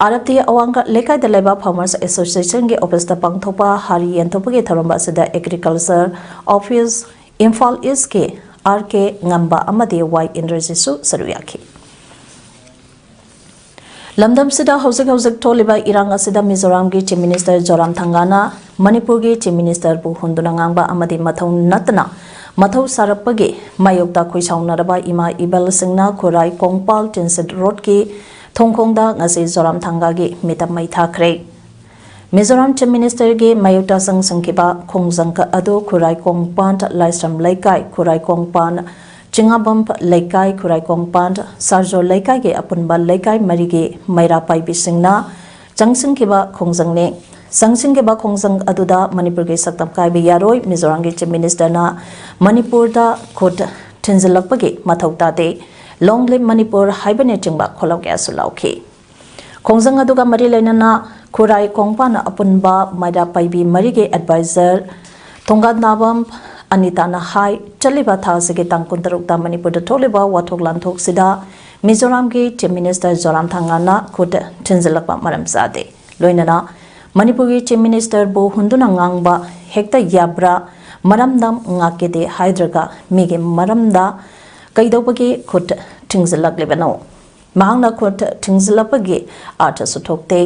ꯑꯥꯔꯞꯇꯤ ꯑꯋꯥꯡꯒ ꯂꯩꯀꯥꯏꯗ ꯂꯩꯕ ꯐꯥꯔꯃꯔꯁ ꯑꯦꯁꯣꯁꯤꯌꯦꯁꯟꯒꯤ ꯑꯣꯐꯤꯁꯇ ꯄꯥꯡꯊꯣꯛꯄ ꯍꯥꯔꯤ ꯌꯦꯟꯊꯣꯛꯄꯒꯤ ꯊꯧꯔꯝ ꯑꯁꯤꯗ ꯑꯦꯒ꯭ꯔꯤꯀꯜꯆꯔ ꯑꯣꯐꯤꯁ ꯏꯝꯐꯥꯜ ꯏꯁꯀꯤ ꯑꯥꯔ ꯀꯦ ꯉꯝꯕ ꯑꯃꯗꯤ ꯋꯥꯏ ꯏꯟꯗ꯭ꯔꯖꯤꯠꯁꯨ ꯁꯔꯨꯛ ꯌꯥꯈꯤ꯫ ꯂꯝꯗꯝꯁꯤꯗ ꯍꯧꯖꯤꯛ ꯍꯧꯖꯤꯛ ꯊꯣꯛꯂꯤꯕ ꯏꯔꯥꯡ ꯑꯁꯤꯗ ꯃꯤꯖꯣꯔꯥꯝꯒꯤ ꯆꯤꯐ ꯃꯤꯅꯤꯁꯇꯔ ꯖꯣꯔꯥꯝꯊꯪꯒꯥꯅ ꯃꯅꯤꯄꯨꯔꯒꯤ ꯆꯤꯐ ꯃꯤꯅꯤꯁꯇꯔꯕꯨ ꯍꯨꯟꯗꯨꯅ ꯉꯥꯡꯕ ꯑꯃꯗꯤ ꯃꯊꯧ ꯅꯠꯇꯅ ꯃꯊꯧ ꯁꯥꯔꯛꯄꯒꯤ ꯃꯥꯌꯣꯛꯇ ꯈꯣꯏꯁꯥꯎꯅꯔꯕ ꯏꯃꯥ ꯏꯕꯜꯁꯤꯡꯅ ꯈꯨꯔꯥꯏ ꯀꯣꯡꯄꯥꯜ ꯇꯤꯟꯁꯤꯠ ꯔꯣꯗꯀꯤ ꯊꯣꯡꯈꯣꯡꯗ ꯉꯁꯤ ꯖꯣꯔꯥꯝꯊꯪꯒꯥꯒꯤ ꯃꯤꯇꯝ ꯃꯩ ꯊꯥꯈ꯭ꯔꯦ꯫ ꯃꯤꯖꯣꯔꯥꯝ ꯆꯤꯐ ꯃꯤꯅꯤꯁꯇꯔꯒꯤ ꯃꯥꯌꯣꯛꯇ ꯆꯪꯁꯤꯟꯈꯤꯕ ꯈꯣꯡꯖꯪ ꯑꯗꯨ ꯈꯨꯔꯥꯏ ꯀꯣꯡꯄꯥꯟ, ꯂꯥꯏꯁ꯭ꯔꯝ ꯂꯩꯀꯥꯏ, ꯈꯨꯔꯥꯏ ꯀꯣꯡꯄꯥꯟ, ꯆꯤꯡꯉꯥꯕꯝ ꯂꯩꯀꯥꯏ, ꯈꯨꯔꯥꯏ ꯀꯣꯡꯄꯥꯟ, ꯁꯥꯔꯖꯣ ꯂꯩꯀꯥꯏꯒꯤ ꯑꯄꯨꯟꯕ ꯂꯩꯀꯥꯏ ꯃꯔꯤꯒꯤ ꯃꯩꯔꯥ ꯄꯥꯏꯕꯤꯁꯤꯡꯅ ꯆꯪꯁꯤꯟꯈꯤꯕ ꯈꯣꯡꯖꯪꯅꯤ꯫ ꯆꯪꯁꯤꯟꯈꯤꯕ ꯈꯣꯡꯖꯪ ꯑꯗꯨꯗ ꯃꯅꯤꯄꯨꯔꯒꯤ ꯁꯛꯇꯝ ꯀꯥꯏꯕ ꯌꯥꯔꯣꯏ, ꯃꯤꯖꯣꯔꯥꯝꯒꯤ Chief Ministerꯅ ꯃꯅꯤꯄꯨꯔꯗ ꯈꯨꯠ ꯊꯤꯟꯖꯤꯜꯂꯛꯄꯒꯤ ꯃꯊꯧ ꯇꯥꯗꯦ, Long Live Manipur ꯍꯥꯏꯕꯅꯆꯤꯡꯕ ꯈꯣꯜꯂꯥꯎ ꯀꯌꯥꯁꯨ ꯂꯥꯎꯈꯤ꯫ ꯈꯣꯡꯖꯪ ꯑꯗꯨꯒ ꯃꯔꯤ ꯂꯩꯅꯅ ꯈꯨꯔꯥꯏ ꯀꯣꯡꯄꯥꯟ ꯑꯄꯨꯟꯕ ꯃꯩꯔꯥ ꯄꯥꯏꯕꯤ ꯃꯔꯤꯒꯤ advisor ꯊꯣꯡꯒꯥꯟꯅꯥꯕꯝ ꯑꯅꯤꯇꯥꯅ ꯍꯥꯏ, ꯆꯠꯂꯤꯕ ꯊꯥ ꯑꯁꯤꯒꯤ ꯇꯥꯡ ꯀꯨꯟꯇꯔꯨꯛꯇ ꯃꯅꯤꯄꯨꯔꯗ ꯊꯣꯛꯂꯤꯕ ꯋꯥꯊꯣꯛ ꯂꯥꯟꯊꯣꯛꯁꯤꯗ ꯃꯤꯖꯣꯔꯥꯝꯒꯤ Chief Minister ꯖꯣꯔꯥꯝꯊꯥꯡꯒꯥꯅ ꯈꯨꯠ ꯊꯤꯟꯖꯤꯜꯂꯛꯄ ꯃꯔꯝ ꯆꯥꯗꯦ꯫ ꯂꯣꯏꯅꯅ ꯃꯅꯤꯄꯨꯔꯒꯤ Chief Ministerꯕꯨ ꯍꯨꯟꯗꯨꯅ ꯉꯥꯡꯕ ꯍꯦꯛꯇ ꯌꯥꯕ꯭ꯔꯥ? ꯃꯔꯝꯗꯝ ꯉꯥꯛꯀꯦꯗꯤ ꯍꯥꯏꯗ꯭ꯔꯒ ꯃꯤꯒꯤ ꯃꯔꯝꯗ ꯀꯩꯗꯧꯕꯒꯤ ꯈꯨꯠ ꯊꯤꯡꯖꯤꯜꯂꯛꯂꯤꯕꯅꯣ? ꯃꯍꯥꯛꯅ ꯈꯨꯠ ꯊꯤꯡꯖꯤꯜꯂꯛꯄꯒꯤ ꯑꯥꯔꯊꯁꯨ ꯊꯣꯛꯇꯦ꯫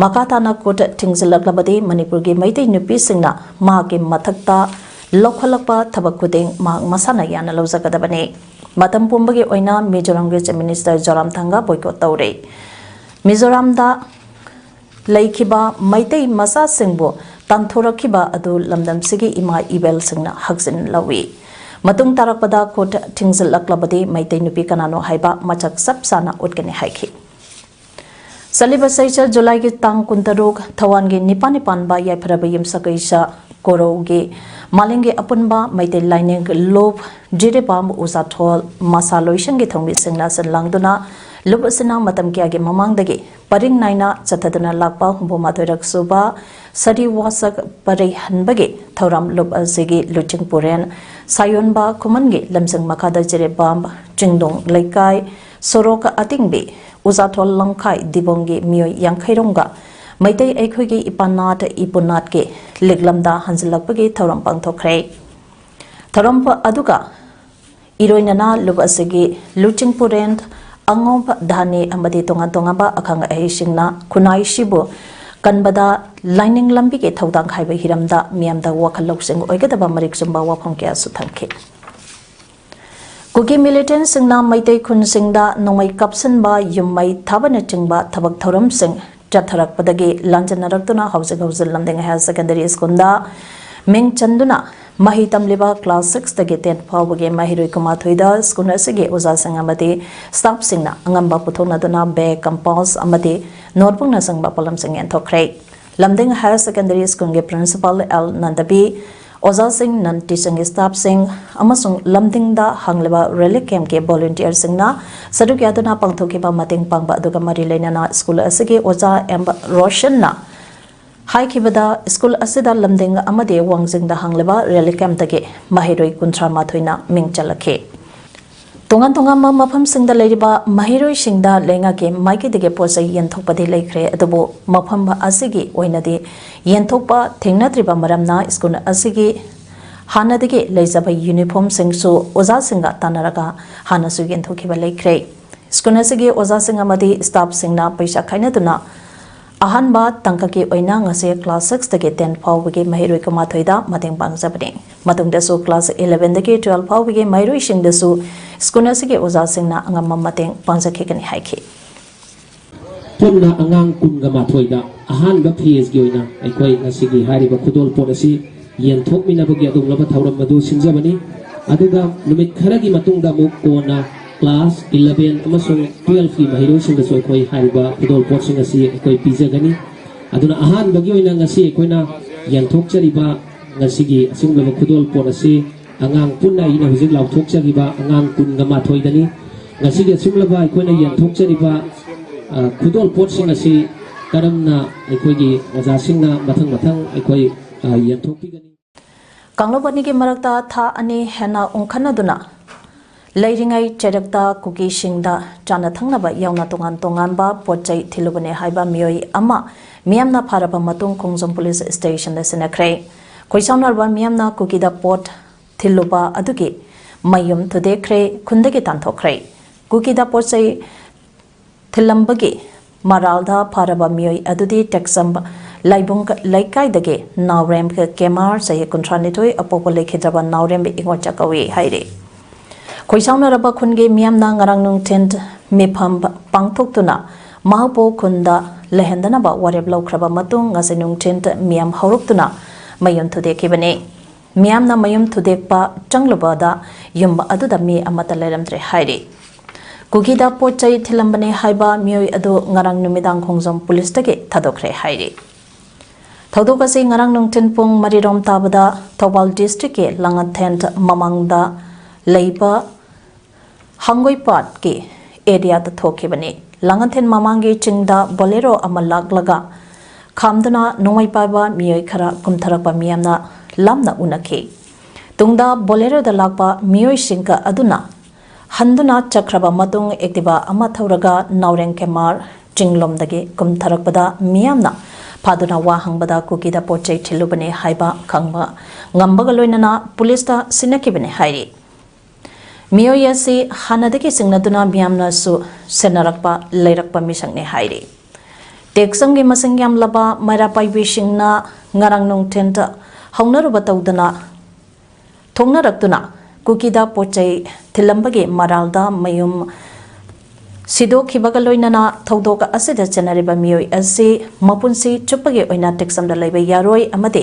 ꯃꯈꯥ ꯇꯥꯅ ꯈꯨꯠ ꯊꯤꯡꯖꯤꯜꯂꯛꯂꯕꯗꯤ ꯃꯅꯤꯄꯨꯔꯒꯤ ꯃꯩꯇꯩ ꯅꯨꯄꯤꯁꯤꯡꯅ ꯃꯍꯥꯛꯀꯤ ꯃꯊꯛꯇ ꯂꯧꯈꯠꯂꯛꯄ ꯊꯕꯛ ꯈꯨꯗꯤꯡ ꯃꯍꯥꯛ ꯃꯁꯥꯅ ꯌꯥꯅ ꯂꯧꯖꯒꯗꯕꯅꯤ꯫ ꯃꯇꯝ ꯄꯨꯝꯕꯒꯤ ꯑꯣꯏꯅ ꯃꯤꯖꯣꯔꯥꯝꯒꯤ Chief Minister ꯖꯣꯔꯥꯝꯊꯥꯡꯒ boycott ꯇꯧꯔꯦ꯫ ꯃꯤꯖꯣꯔꯥꯝꯗ ꯂꯩꯈꯤꯕ ꯃꯩꯇꯩ ꯃꯆꯥꯁꯤꯡꯕꯨ ꯇꯥꯟꯊꯣꯔꯛꯈꯤꯕ ꯑꯗꯨ ꯂꯝꯗꯝꯁꯤꯒꯤ ꯏꯃꯥ ꯏꯕꯦꯜꯁꯤꯡꯅ ꯍꯛꯆꯤꯟ ꯂꯧꯏ꯫ ꯃꯇꯨꯡ ꯇꯥꯔꯛꯄꯗ ꯈꯨꯠ ꯊꯤꯡꯖꯤꯜꯂꯛꯂꯕꯗꯤ ꯃꯩꯇꯩ ꯅꯨꯄꯤ ꯀꯅꯥꯅꯣ ꯍꯥꯏꯕ ꯃꯁꯛ ꯆꯞ ꯆꯥꯅ ꯎꯠꯀꯅꯤ ꯍꯥꯏꯈꯤ꯫ ꯆꯠꯂꯤꯕ ꯆꯩꯆꯠ ꯖꯨꯂꯥꯏꯒꯤ ꯇꯥꯡ ꯀꯨꯟꯇꯔꯨꯛ, ꯊꯧꯋꯥꯟꯒꯤ ꯅꯤꯄꯥꯟ ꯅꯤꯄꯥꯟꯕ ꯌꯥꯏꯐꯔꯕ ꯌꯨꯝꯁꯀꯩꯁ ꯀꯣꯔꯧꯒꯤ ꯃꯥꯂꯦꯝꯒꯤ ꯑꯄꯨꯟꯕ ꯃꯩꯇꯩ ꯂꯥꯏꯅꯤꯡ ꯂꯨꯞ ꯖꯤꯔꯤꯕꯥꯝ ꯎꯖꯥꯊꯣꯜ ꯃꯁꯥ ꯂꯣꯏꯁꯪꯒꯤ ꯊꯧꯃꯤꯁꯤꯡꯅ ꯁꯤꯟ ꯂꯥꯡꯗꯨꯅ ꯂꯨꯞ ꯑꯁꯤꯅ ꯃꯇꯝ ꯀꯌꯥꯒꯤ ꯃꯃꯥꯡꯗꯒꯤ ꯄꯔꯤꯡ ꯅꯥꯏꯅ ꯆꯠꯊꯗꯨꯅ ꯂꯥꯛꯄ ꯍꯨꯝꯐꯨ ꯃꯥꯊꯣꯏꯔꯛ ꯁꯨꯕ ꯁꯔꯤ ꯋꯥꯁꯛ ꯄꯔꯩ ꯍꯟꯕꯒꯤ ꯊꯧꯔꯝ ꯂꯨꯞ ꯑꯁꯤꯒꯤ ꯂꯨꯆꯤꯡꯄꯨꯔꯦꯟ ꯁꯥꯌꯣꯟꯕ ꯈꯨꯃꯟꯒꯤ ꯂꯝꯖꯤꯡ ꯃꯈꯥꯗ ꯖꯤꯔꯤꯕꯥꯝ ꯆꯤꯡꯗꯣꯡ ꯂꯩꯀꯥꯏ ꯁꯣꯔꯣꯛ ꯑꯇꯤꯡꯕꯤ ꯎꯖꯥꯊꯣꯜ ꯂꯝꯈꯥꯏ ꯗꯤꯕꯣꯡꯒꯤ ꯃꯤꯑꯣꯏ ꯌꯥꯡꯈꯩꯔꯣꯝꯒ ꯃꯩꯇꯩ ꯑꯩꯈꯣꯏꯒꯤ ꯏꯄꯥꯅꯥꯠ ꯏꯄꯨꯅꯥꯠꯀꯤ ꯂꯤꯛꯂꯝꯗ ꯍꯟꯖꯤꯜꯂꯛꯄꯒꯤ ꯊꯧꯔꯝ ꯄꯥꯡꯊꯣꯛꯈ꯭ꯔꯦ꯫ ꯊꯧꯔꯝ ꯑꯗꯨꯒ ꯏꯔꯣꯏꯅꯅ ꯂꯨꯞ ꯑꯁꯤꯒꯤ ꯂꯨꯆꯤꯡꯄꯨꯔꯦꯟ ꯑꯉꯣꯝ ꯙꯥꯅꯤ ꯑꯃꯗꯤ ꯇꯣꯉꯥꯟ ꯇꯣꯉꯥꯟꯕ ꯑꯈꯪ ꯑꯍꯩꯁꯤꯡꯅ ꯈꯨꯟꯅꯥꯏꯁꯤꯕꯨ ꯀꯟꯕꯗ ꯂꯥꯏꯅꯤꯡ ꯂꯝꯕꯤꯒꯤ ꯊꯧꯗꯥꯡ ꯍꯥꯏꯕ ꯍꯤꯔꯝꯗ ꯃꯤꯌꯥꯝꯗ ꯋꯥꯈꯜ ꯂꯧꯁꯤꯡ ꯑꯣꯏꯒꯗꯕ ꯃꯔꯤꯛ ꯆꯨꯝꯕ ꯋꯥꯐꯝ ꯀꯌꯥꯁꯨ ꯊꯝꯈꯤ꯫ ꯀꯨꯀꯤ militantꯁꯤꯡꯅ ꯃꯩꯇꯩ ꯈꯨꯟꯁꯤꯡꯗ ꯅꯣꯡꯃꯩ ꯀꯥꯞꯁꯤꯟꯕ, ꯌꯨꯝ ꯃꯩ ꯊꯥꯕꯅꯆꯤꯡꯕ ꯊꯕꯛ ꯊꯧꯔꯝꯁꯤꯡ ꯆꯠꯊꯔꯛꯄꯗꯒꯤ ꯂꯥꯟꯖꯟꯅꯔꯛꯇꯨꯅ ꯍꯧꯖꯤꯛ ꯍꯧꯖꯤꯛ ꯂꯝꯗꯤꯡ Higher Secondary Schoolꯗ ꯃꯤꯡ ꯆꯟꯗꯨꯅ ꯃꯍꯩ ꯇꯝꯂꯤꯕ class sixꯇꯒꯤ ten ꯐꯥꯎꯕꯒꯤ ꯃꯍꯩꯔꯣꯏ ꯀꯨꯟꯃꯥꯊꯣꯏꯗ school ꯑꯁꯤꯒꯤ ꯑꯣꯖꯥꯁꯤꯡ ꯑꯃꯗꯤ staffꯁꯤꯡꯅ ꯑꯉꯝꯕ ꯄꯨꯊꯣꯛꯅꯗꯨꯅ bag, compass ꯑꯃꯗꯤ notebookꯅꯆꯤꯡꯕ ꯄꯣꯠꯂꯝꯁꯤꯡ ꯌꯦꯟꯊꯣꯛꯈ꯭ꯔꯦ꯫ ꯂꯝꯗꯤꯡ ꯍꯥꯌꯔ ꯁꯦꯀꯦꯟꯗꯔꯤ ꯁ꯭ꯀꯨꯜꯒꯤ ꯄ꯭ꯔꯤꯟꯁꯤꯄꯥꯜ ꯑꯦꯜ ꯅꯟꯗꯕꯤ, ꯑꯣꯖꯥꯁꯤꯡ, ꯅꯟ ꯇꯤꯆꯤꯡ ꯁ꯭ꯇꯥꯐꯁꯤꯡ ꯑꯃꯁꯨꯡ ꯂꯝꯗꯤꯡꯗ ꯍꯥꯡꯂꯤꯕ ꯔꯤꯂꯤꯐ ꯀꯦꯝꯞꯀꯤ ꯚꯣꯂꯨꯟꯇꯤꯌꯔꯁꯤꯡꯅ ꯁꯔꯨꯛ ꯌꯥꯗꯨꯅ ꯄꯥꯡꯊꯣꯛꯈꯤꯕ ꯃꯇꯦꯡ ꯄꯥꯡꯕ ꯑꯗꯨꯒ ꯃꯔꯤ ꯂꯩꯅꯅ ꯁ꯭ꯀꯨꯜ ꯑꯁꯤꯒꯤ ꯑꯣꯖꯥ ꯑꯦꯝ ꯔꯣꯁꯟꯅ ꯍꯥꯏꯈꯤꯕꯗ, ꯁ꯭ꯀꯨꯜ ꯑꯁꯤꯗ ꯂꯝꯗꯤꯡ ꯑꯃꯗꯤ ꯋꯥꯡꯖꯤꯡꯗ ꯍꯥꯡꯂꯤꯕ ꯔꯤꯂꯤꯐ ꯀꯦꯝꯞꯇꯒꯤ ꯃꯍꯩꯔꯣꯏ ꯀꯨꯟꯊ꯭ꯔꯥ ꯃꯥꯊꯣꯏꯅ ꯃꯤꯡ ꯆꯜꯂꯛꯈꯤ꯫ ꯇꯣꯉꯥꯟ ꯇꯣꯉꯥꯟꯕ ꯃꯐꯝꯁꯤꯡꯗ ꯂꯩꯔꯤꯕ ꯃꯍꯩꯔꯣꯏꯁꯤꯡꯗ ꯂꯩꯉꯥꯛꯀꯤ ꯃꯥꯏꯀꯩꯗꯒꯤ ꯄꯣꯠ ꯆꯩ ꯌꯦꯟꯊꯣꯛꯄꯗꯤ ꯂꯩꯈ꯭ꯔꯦ, ꯑꯗꯨꯕꯨ ꯃꯐꯝ ꯑꯁꯤꯒꯤ ꯑꯣꯏꯅꯗꯤ ꯌꯦꯟꯊꯣꯛꯄ ꯊꯦꯡꯅꯗ꯭ꯔꯤꯕ ꯃꯔꯝꯅ ꯁ꯭ꯀꯨꯜ ꯑꯁꯤꯒꯤ ꯍꯥꯟꯅꯗꯒꯤ ꯂꯩꯖꯕ ꯌꯨꯅꯤꯐꯣꯔꯝꯁꯤꯡꯁꯨ ꯑꯣꯖꯥꯁꯤꯡꯒ ꯇꯥꯟꯅꯔꯒ ꯍꯥꯟꯅꯁꯨ ꯌꯦꯟꯊꯣꯛꯈꯤꯕ ꯂꯩꯈ꯭ꯔꯦ꯫ ꯁ꯭ꯀꯨꯜ ꯑꯁꯤꯒꯤ ꯑꯣꯖꯥꯁꯤꯡ ꯑꯃꯗꯤ ꯁ꯭ꯇꯥꯐꯁꯤꯡꯅ ꯄꯩꯁꯥ ꯈꯥꯏꯅꯗꯨꯅ ꯑꯍꯥꯟꯕ ꯇꯥꯡꯀꯛꯀꯤ ꯑꯣꯏꯅ ꯉꯁꯤ ꯀ꯭ꯂꯥꯁ ꯁꯤꯛꯁꯇꯒꯤ ꯇꯦꯟ ꯐꯥꯎꯕꯒꯤ ꯃꯍꯩꯔꯣꯏ ꯀꯨꯟꯃꯥꯊꯣꯏꯗ ꯃꯇꯦꯡ ꯄꯥꯡꯖꯕꯅꯤ꯫ ꯃꯇꯨꯡꯗꯁꯨ ꯀ꯭ꯂꯥꯁ ꯏꯂꯦꯚꯦꯟꯗꯒꯤ ꯇꯨꯋꯦꯜꯐ ꯐꯥꯎꯕꯒꯤ ꯃꯍꯩꯔꯣꯏꯁꯤꯡꯗꯁꯨ ꯁ꯭ꯀꯨꯜ ꯑꯁꯤꯒꯤ ꯑꯣꯖꯥꯁꯤꯡꯅ ꯑꯉꯝꯕ ꯃꯇꯦꯡ ꯄꯥꯡꯖꯈꯤꯒꯅꯤ ꯍꯥꯏꯈꯤ꯫ ꯄꯨꯟꯅ ꯑꯉꯥꯡ ꯀꯨꯟꯒ ꯃꯥꯊꯣꯏꯗ ꯑꯍꯥꯟꯕ ꯐꯦꯖꯀꯤ ꯑꯣꯏꯅ ꯑꯩꯈꯣꯏ ꯉꯁꯤꯒꯤ ꯍꯥꯏꯔꯤꯕ ꯈꯨꯗꯣꯜꯄꯣꯠ ꯑꯁꯤ ꯌꯦꯟꯊꯣꯛꯃꯤꯟꯅꯕꯒꯤ ꯑꯗꯨꯒꯨꯝꯂꯕ ꯊꯧꯔꯝ ꯑꯗꯨ ꯁꯤꯟꯖꯕꯅꯤ꯫ ꯑꯗꯨꯒ ꯅꯨꯃꯤꯠ ꯈꯔꯒꯤ ꯃꯇꯨꯡꯗ ꯑꯃꯨꯛ ꯀꯣꯟꯅ ꯀ꯭ꯂꯥꯁ ꯏꯂꯦꯚꯦꯟ ꯑꯃꯁꯨꯡ ꯇꯨꯋꯦꯜꯐꯀꯤ ꯃꯍꯩꯔꯣꯏꯁꯤꯡꯗꯁꯨ ꯑꯩꯈꯣꯏ ꯍꯥꯏꯔꯤꯕ ꯈꯨꯗꯣꯜꯄꯣꯠꯁꯤꯡ ꯑꯁꯤ ꯑꯩꯈꯣꯏ ꯄꯤꯖꯒꯅꯤ꯫ ꯑꯗꯨꯅ ꯑꯍꯥꯟꯕꯒꯤ ꯑꯣꯏꯅ ꯉꯁꯤ ꯑꯩꯈꯣꯏꯅ ꯌꯦꯟꯊꯣꯛꯆꯔꯤꯕ ꯉꯁꯤꯒꯤ ꯑꯁꯤꯒꯨꯝꯂꯕ ꯈꯨꯗꯣꯜꯄꯣꯠ ꯑꯁꯤ ꯑꯉꯥꯡ ꯄꯨꯟꯅ ꯑꯩꯅ ꯍꯧꯖꯤꯛ ꯂꯥꯎꯊꯣꯛꯆꯈꯤꯕ ꯑꯉꯥꯡ ꯀꯨꯟꯒ ꯃꯥꯊꯣꯏꯗꯅꯤ꯫ ꯉꯁꯤꯒꯤ ꯑꯁꯤꯒꯨꯝꯂꯕ ꯑꯩꯈꯣꯏꯅ ꯌꯦꯟꯊꯣꯛꯆꯔꯤꯕ, ꯑ, ꯈꯨꯗꯣꯜꯄꯣꯠꯁꯤꯡ ꯑꯁꯤ ꯀꯔꯝꯅ ꯑꯩꯈꯣꯏꯒꯤ ꯑꯣꯖꯥꯁꯤꯡꯅ ꯃꯊꯪ ꯃꯊꯪ ꯑꯩꯈꯣꯏ, ꯑ, ꯌꯦꯟꯊꯣꯛꯄꯤꯒꯅꯤ? ꯀꯥꯡꯂꯨꯞ ꯑꯅꯤꯒꯤ ꯃꯔꯛꯇ ꯊꯥ ꯑꯅꯤ ꯍꯦꯟꯅ ꯎꯪꯈꯠꯅꯗꯨꯅ ꯂꯩꯔꯤꯉꯩ ꯆꯩꯔꯛꯇ ꯀꯨꯀꯤꯁꯤꯡꯗ ꯆꯥꯅ ꯊꯛꯅꯕ ꯌꯥꯎꯅ ꯇꯣꯉꯥꯟ ꯇꯣꯉꯥꯟꯕ ꯄꯣꯠ ꯆꯩ ꯊꯤꯜꯂꯨꯕꯅꯦ ꯍꯥꯏꯕ ꯃꯤꯑꯣꯏ ꯑꯃ ꯃꯤꯌꯥꯝꯅ ꯐꯥꯔꯕ ꯃꯇꯨꯡ ꯈꯣꯡꯖꯣꯝ ꯄꯨꯂꯤꯁ ꯁ꯭ꯇꯦꯁꯟꯗ ꯁꯤꯟꯅꯈ꯭ꯔꯦ꯫ ꯈꯣꯏꯁꯥꯎꯅꯔꯕ ꯃꯤꯌꯥꯝꯅ ꯀꯨꯀꯤꯗ ꯄꯣꯠ ꯊꯤꯜꯂꯨꯕ ꯑꯗꯨꯒꯤ ꯃꯌꯨꯝ ꯊꯨꯗꯦꯛꯈ꯭ꯔꯦ, ꯈꯨꯟꯗꯒꯤ ꯇꯥꯟꯊꯣꯛꯈ꯭ꯔꯦ꯫ ꯀꯨꯀꯤꯗ ꯄꯣꯠ ꯆꯩ ꯊꯤꯜꯂꯝꯕꯒꯤ ꯃꯔꯥꯜꯗ ꯐꯥꯔꯕ ꯃꯤꯑꯣꯏ ꯑꯗꯨꯗꯤ ꯇꯦꯛꯆꯝ ꯂꯥꯏꯕꯨꯡ ꯂꯩꯀꯥꯏꯗꯒꯤ ꯅꯥꯎꯔꯦꯝ ꯀꯦꯃꯥꯔ, ꯆꯍꯤ ꯀꯨꯟꯊ꯭ꯔꯥꯅꯤꯊꯣꯏ, ꯑꯄꯣꯛꯄ ꯂꯩꯈꯤꯗ꯭ꯔꯕ ꯅꯥꯎꯔꯦꯝ ꯏꯉꯣꯆꯥ ꯀꯧꯏ ꯍꯥꯏꯔꯤ꯫ ꯈꯣꯏꯁꯥꯎꯅꯔꯕ ꯈꯨꯟꯒꯤ ꯃꯤꯌꯥꯝꯅ ꯉꯔꯥꯡ ꯅꯨꯡꯊꯤꯜ ꯃꯤꯐꯝ ꯄꯥꯡꯊꯣꯛꯇꯨꯅ ꯃꯍꯥꯛꯄꯨ ꯈꯨꯟꯗ ꯂꯩꯍꯟꯗꯅꯕ ꯋꯥꯔꯦꯞ ꯂꯧꯈ꯭ꯔꯕ ꯃꯇꯨꯡ ꯉꯁꯤ ꯅꯨꯡꯊꯤꯜ ꯃꯤꯌꯥꯝ ꯍꯧꯔꯛꯇꯨꯅ ꯃꯌꯨꯝ ꯊꯨꯗꯦꯛꯈꯤꯕꯅꯤ꯫ ꯃꯤꯌꯥꯝꯅ ꯃꯌꯨꯝ ꯊꯨꯗꯦꯛꯄ ꯆꯪꯂꯨꯕꯗ ꯌꯨꯝ ꯑꯗꯨꯗ ꯃꯤ ꯑꯃꯠꯇ ꯂꯩꯔꯝꯗ꯭ꯔꯦ ꯍꯥꯏꯔꯤ꯫ ꯀꯨꯀꯤꯗ ꯄꯣꯠ ꯆꯩ ꯊꯤꯜꯂꯝꯕꯅꯦ ꯍꯥꯏꯕ ꯃꯤꯑꯣꯏ ꯑꯗꯨ ꯉꯔꯥꯡ ꯅꯨꯃꯤꯗꯥꯡ ꯈꯣꯡꯖꯣꯝ ꯄꯨꯂꯤꯁꯇꯒꯤ ꯊꯥꯗꯣꯛꯈ꯭ꯔꯦ ꯍꯥꯏꯔꯤ꯫ ꯊꯧꯗꯣꯛ ꯑꯁꯤ ꯉꯔꯥꯡ ꯅꯨꯡꯊꯤꯜ ꯄꯨꯡ ꯃꯔꯤꯔꯣꯝ ꯇꯥꯕꯗ ꯊꯧꯕꯥꯜ district ꯀꯤ ꯂꯥꯡꯉꯊꯦꯟ ꯃꯃꯥꯡꯗ ꯂꯩꯕ ꯍꯪꯒꯣꯏꯄꯥꯠꯀꯤ area ꯗ ꯊꯣꯛꯈꯤꯕꯅꯤ꯫ ꯂꯥꯡꯉꯊꯦꯟ ꯃꯃꯥꯡꯒꯤ ꯆꯤꯡꯗ Bolero ꯑꯃ ꯂꯥꯛꯂꯒ ꯈꯥꯝꯗꯨꯅ ꯅꯣꯡꯃꯩ ꯄꯥꯏꯕ ꯃꯤꯑꯣꯏ ꯈꯔ ꯀꯨꯝꯊꯔꯛꯄ ꯃꯤꯌꯥꯝꯅ ꯂꯥꯞꯅ ꯎꯅꯈꯤ꯫ ꯇꯨꯡꯗ Bolero ꯗ ꯂꯥꯛꯄ ꯃꯤꯑꯣꯏꯁꯤꯡ ꯑꯗꯨꯅ ꯍꯟꯗꯨꯅ ꯆꯠꯈ꯭ꯔꯕ ꯃꯇꯨꯡ Activa ꯑꯃ ꯊꯧꯔꯒ ꯅꯥꯎꯔꯦꯝ ꯀꯦꯃꯥꯔ ꯆꯤꯡꯂꯣꯝꯗꯒꯤ ꯀꯨꯝꯊꯔꯛꯄꯗ ꯃꯤꯌꯥꯝꯅ ꯐꯥꯗꯨꯅ ꯋꯥ ꯍꯪꯕꯗ ꯀꯨꯀꯤꯗ ꯄꯣꯠ ꯆꯩ ꯊꯤꯜꯂꯨꯕꯅꯤ ꯍꯥꯏꯕ ꯈꯪꯕ ꯉꯝꯕꯒ ꯂꯣꯏꯅꯅ ꯄꯨꯂꯤꯁꯇ ꯁꯤꯟꯅꯈꯤꯕꯅꯤ ꯍꯥꯏꯔꯤ꯫ ꯃꯤꯑꯣꯏ ꯑꯁꯤ ꯍꯥꯟꯅꯗꯒꯤ ꯆꯤꯡꯅꯗꯨꯅ ꯃꯤꯌꯥꯝꯅꯁꯨ ꯁꯦꯟꯅꯔꯛꯄ ꯂꯩꯔꯛꯄ ꯃꯤꯁꯛꯅꯤ ꯍꯥꯏꯔꯤ꯫ ꯇꯦꯛꯆꯝꯒꯤ ꯃꯁꯤꯡ ꯌꯥꯝꯂꯕ ꯃꯩꯔꯥ ꯄꯥꯏꯕꯤꯁꯤꯡꯅ ꯉꯔꯥꯡ ꯅꯨꯡꯊꯤꯜꯗ ꯍꯧꯅꯔꯨꯕ ꯇꯧꯗꯅ ꯊꯣꯛꯅꯔꯛꯇꯨꯅ ꯀꯨꯀꯤꯗ ꯄꯣꯠ ꯆꯩ ꯊꯤꯜꯂꯝꯕꯒꯤ ꯃꯔꯥꯜꯗ ꯃꯌꯨꯝ ꯁꯤꯗꯣꯛꯈꯤꯕꯒ ꯂꯣꯏꯅꯅ ꯊꯧꯗꯣꯛ ꯑꯁꯤꯗ ꯆꯦꯟꯅꯔꯤꯕ ꯃꯤꯑꯣꯏ ꯑꯁꯤ ꯃꯄꯨꯟꯁꯤ ꯆꯨꯞꯄꯒꯤ ꯑꯣꯏꯅ ꯇꯦꯛꯆꯝꯗ ꯂꯩꯕ ꯌꯥꯔꯣꯏ ꯑꯃꯗꯤ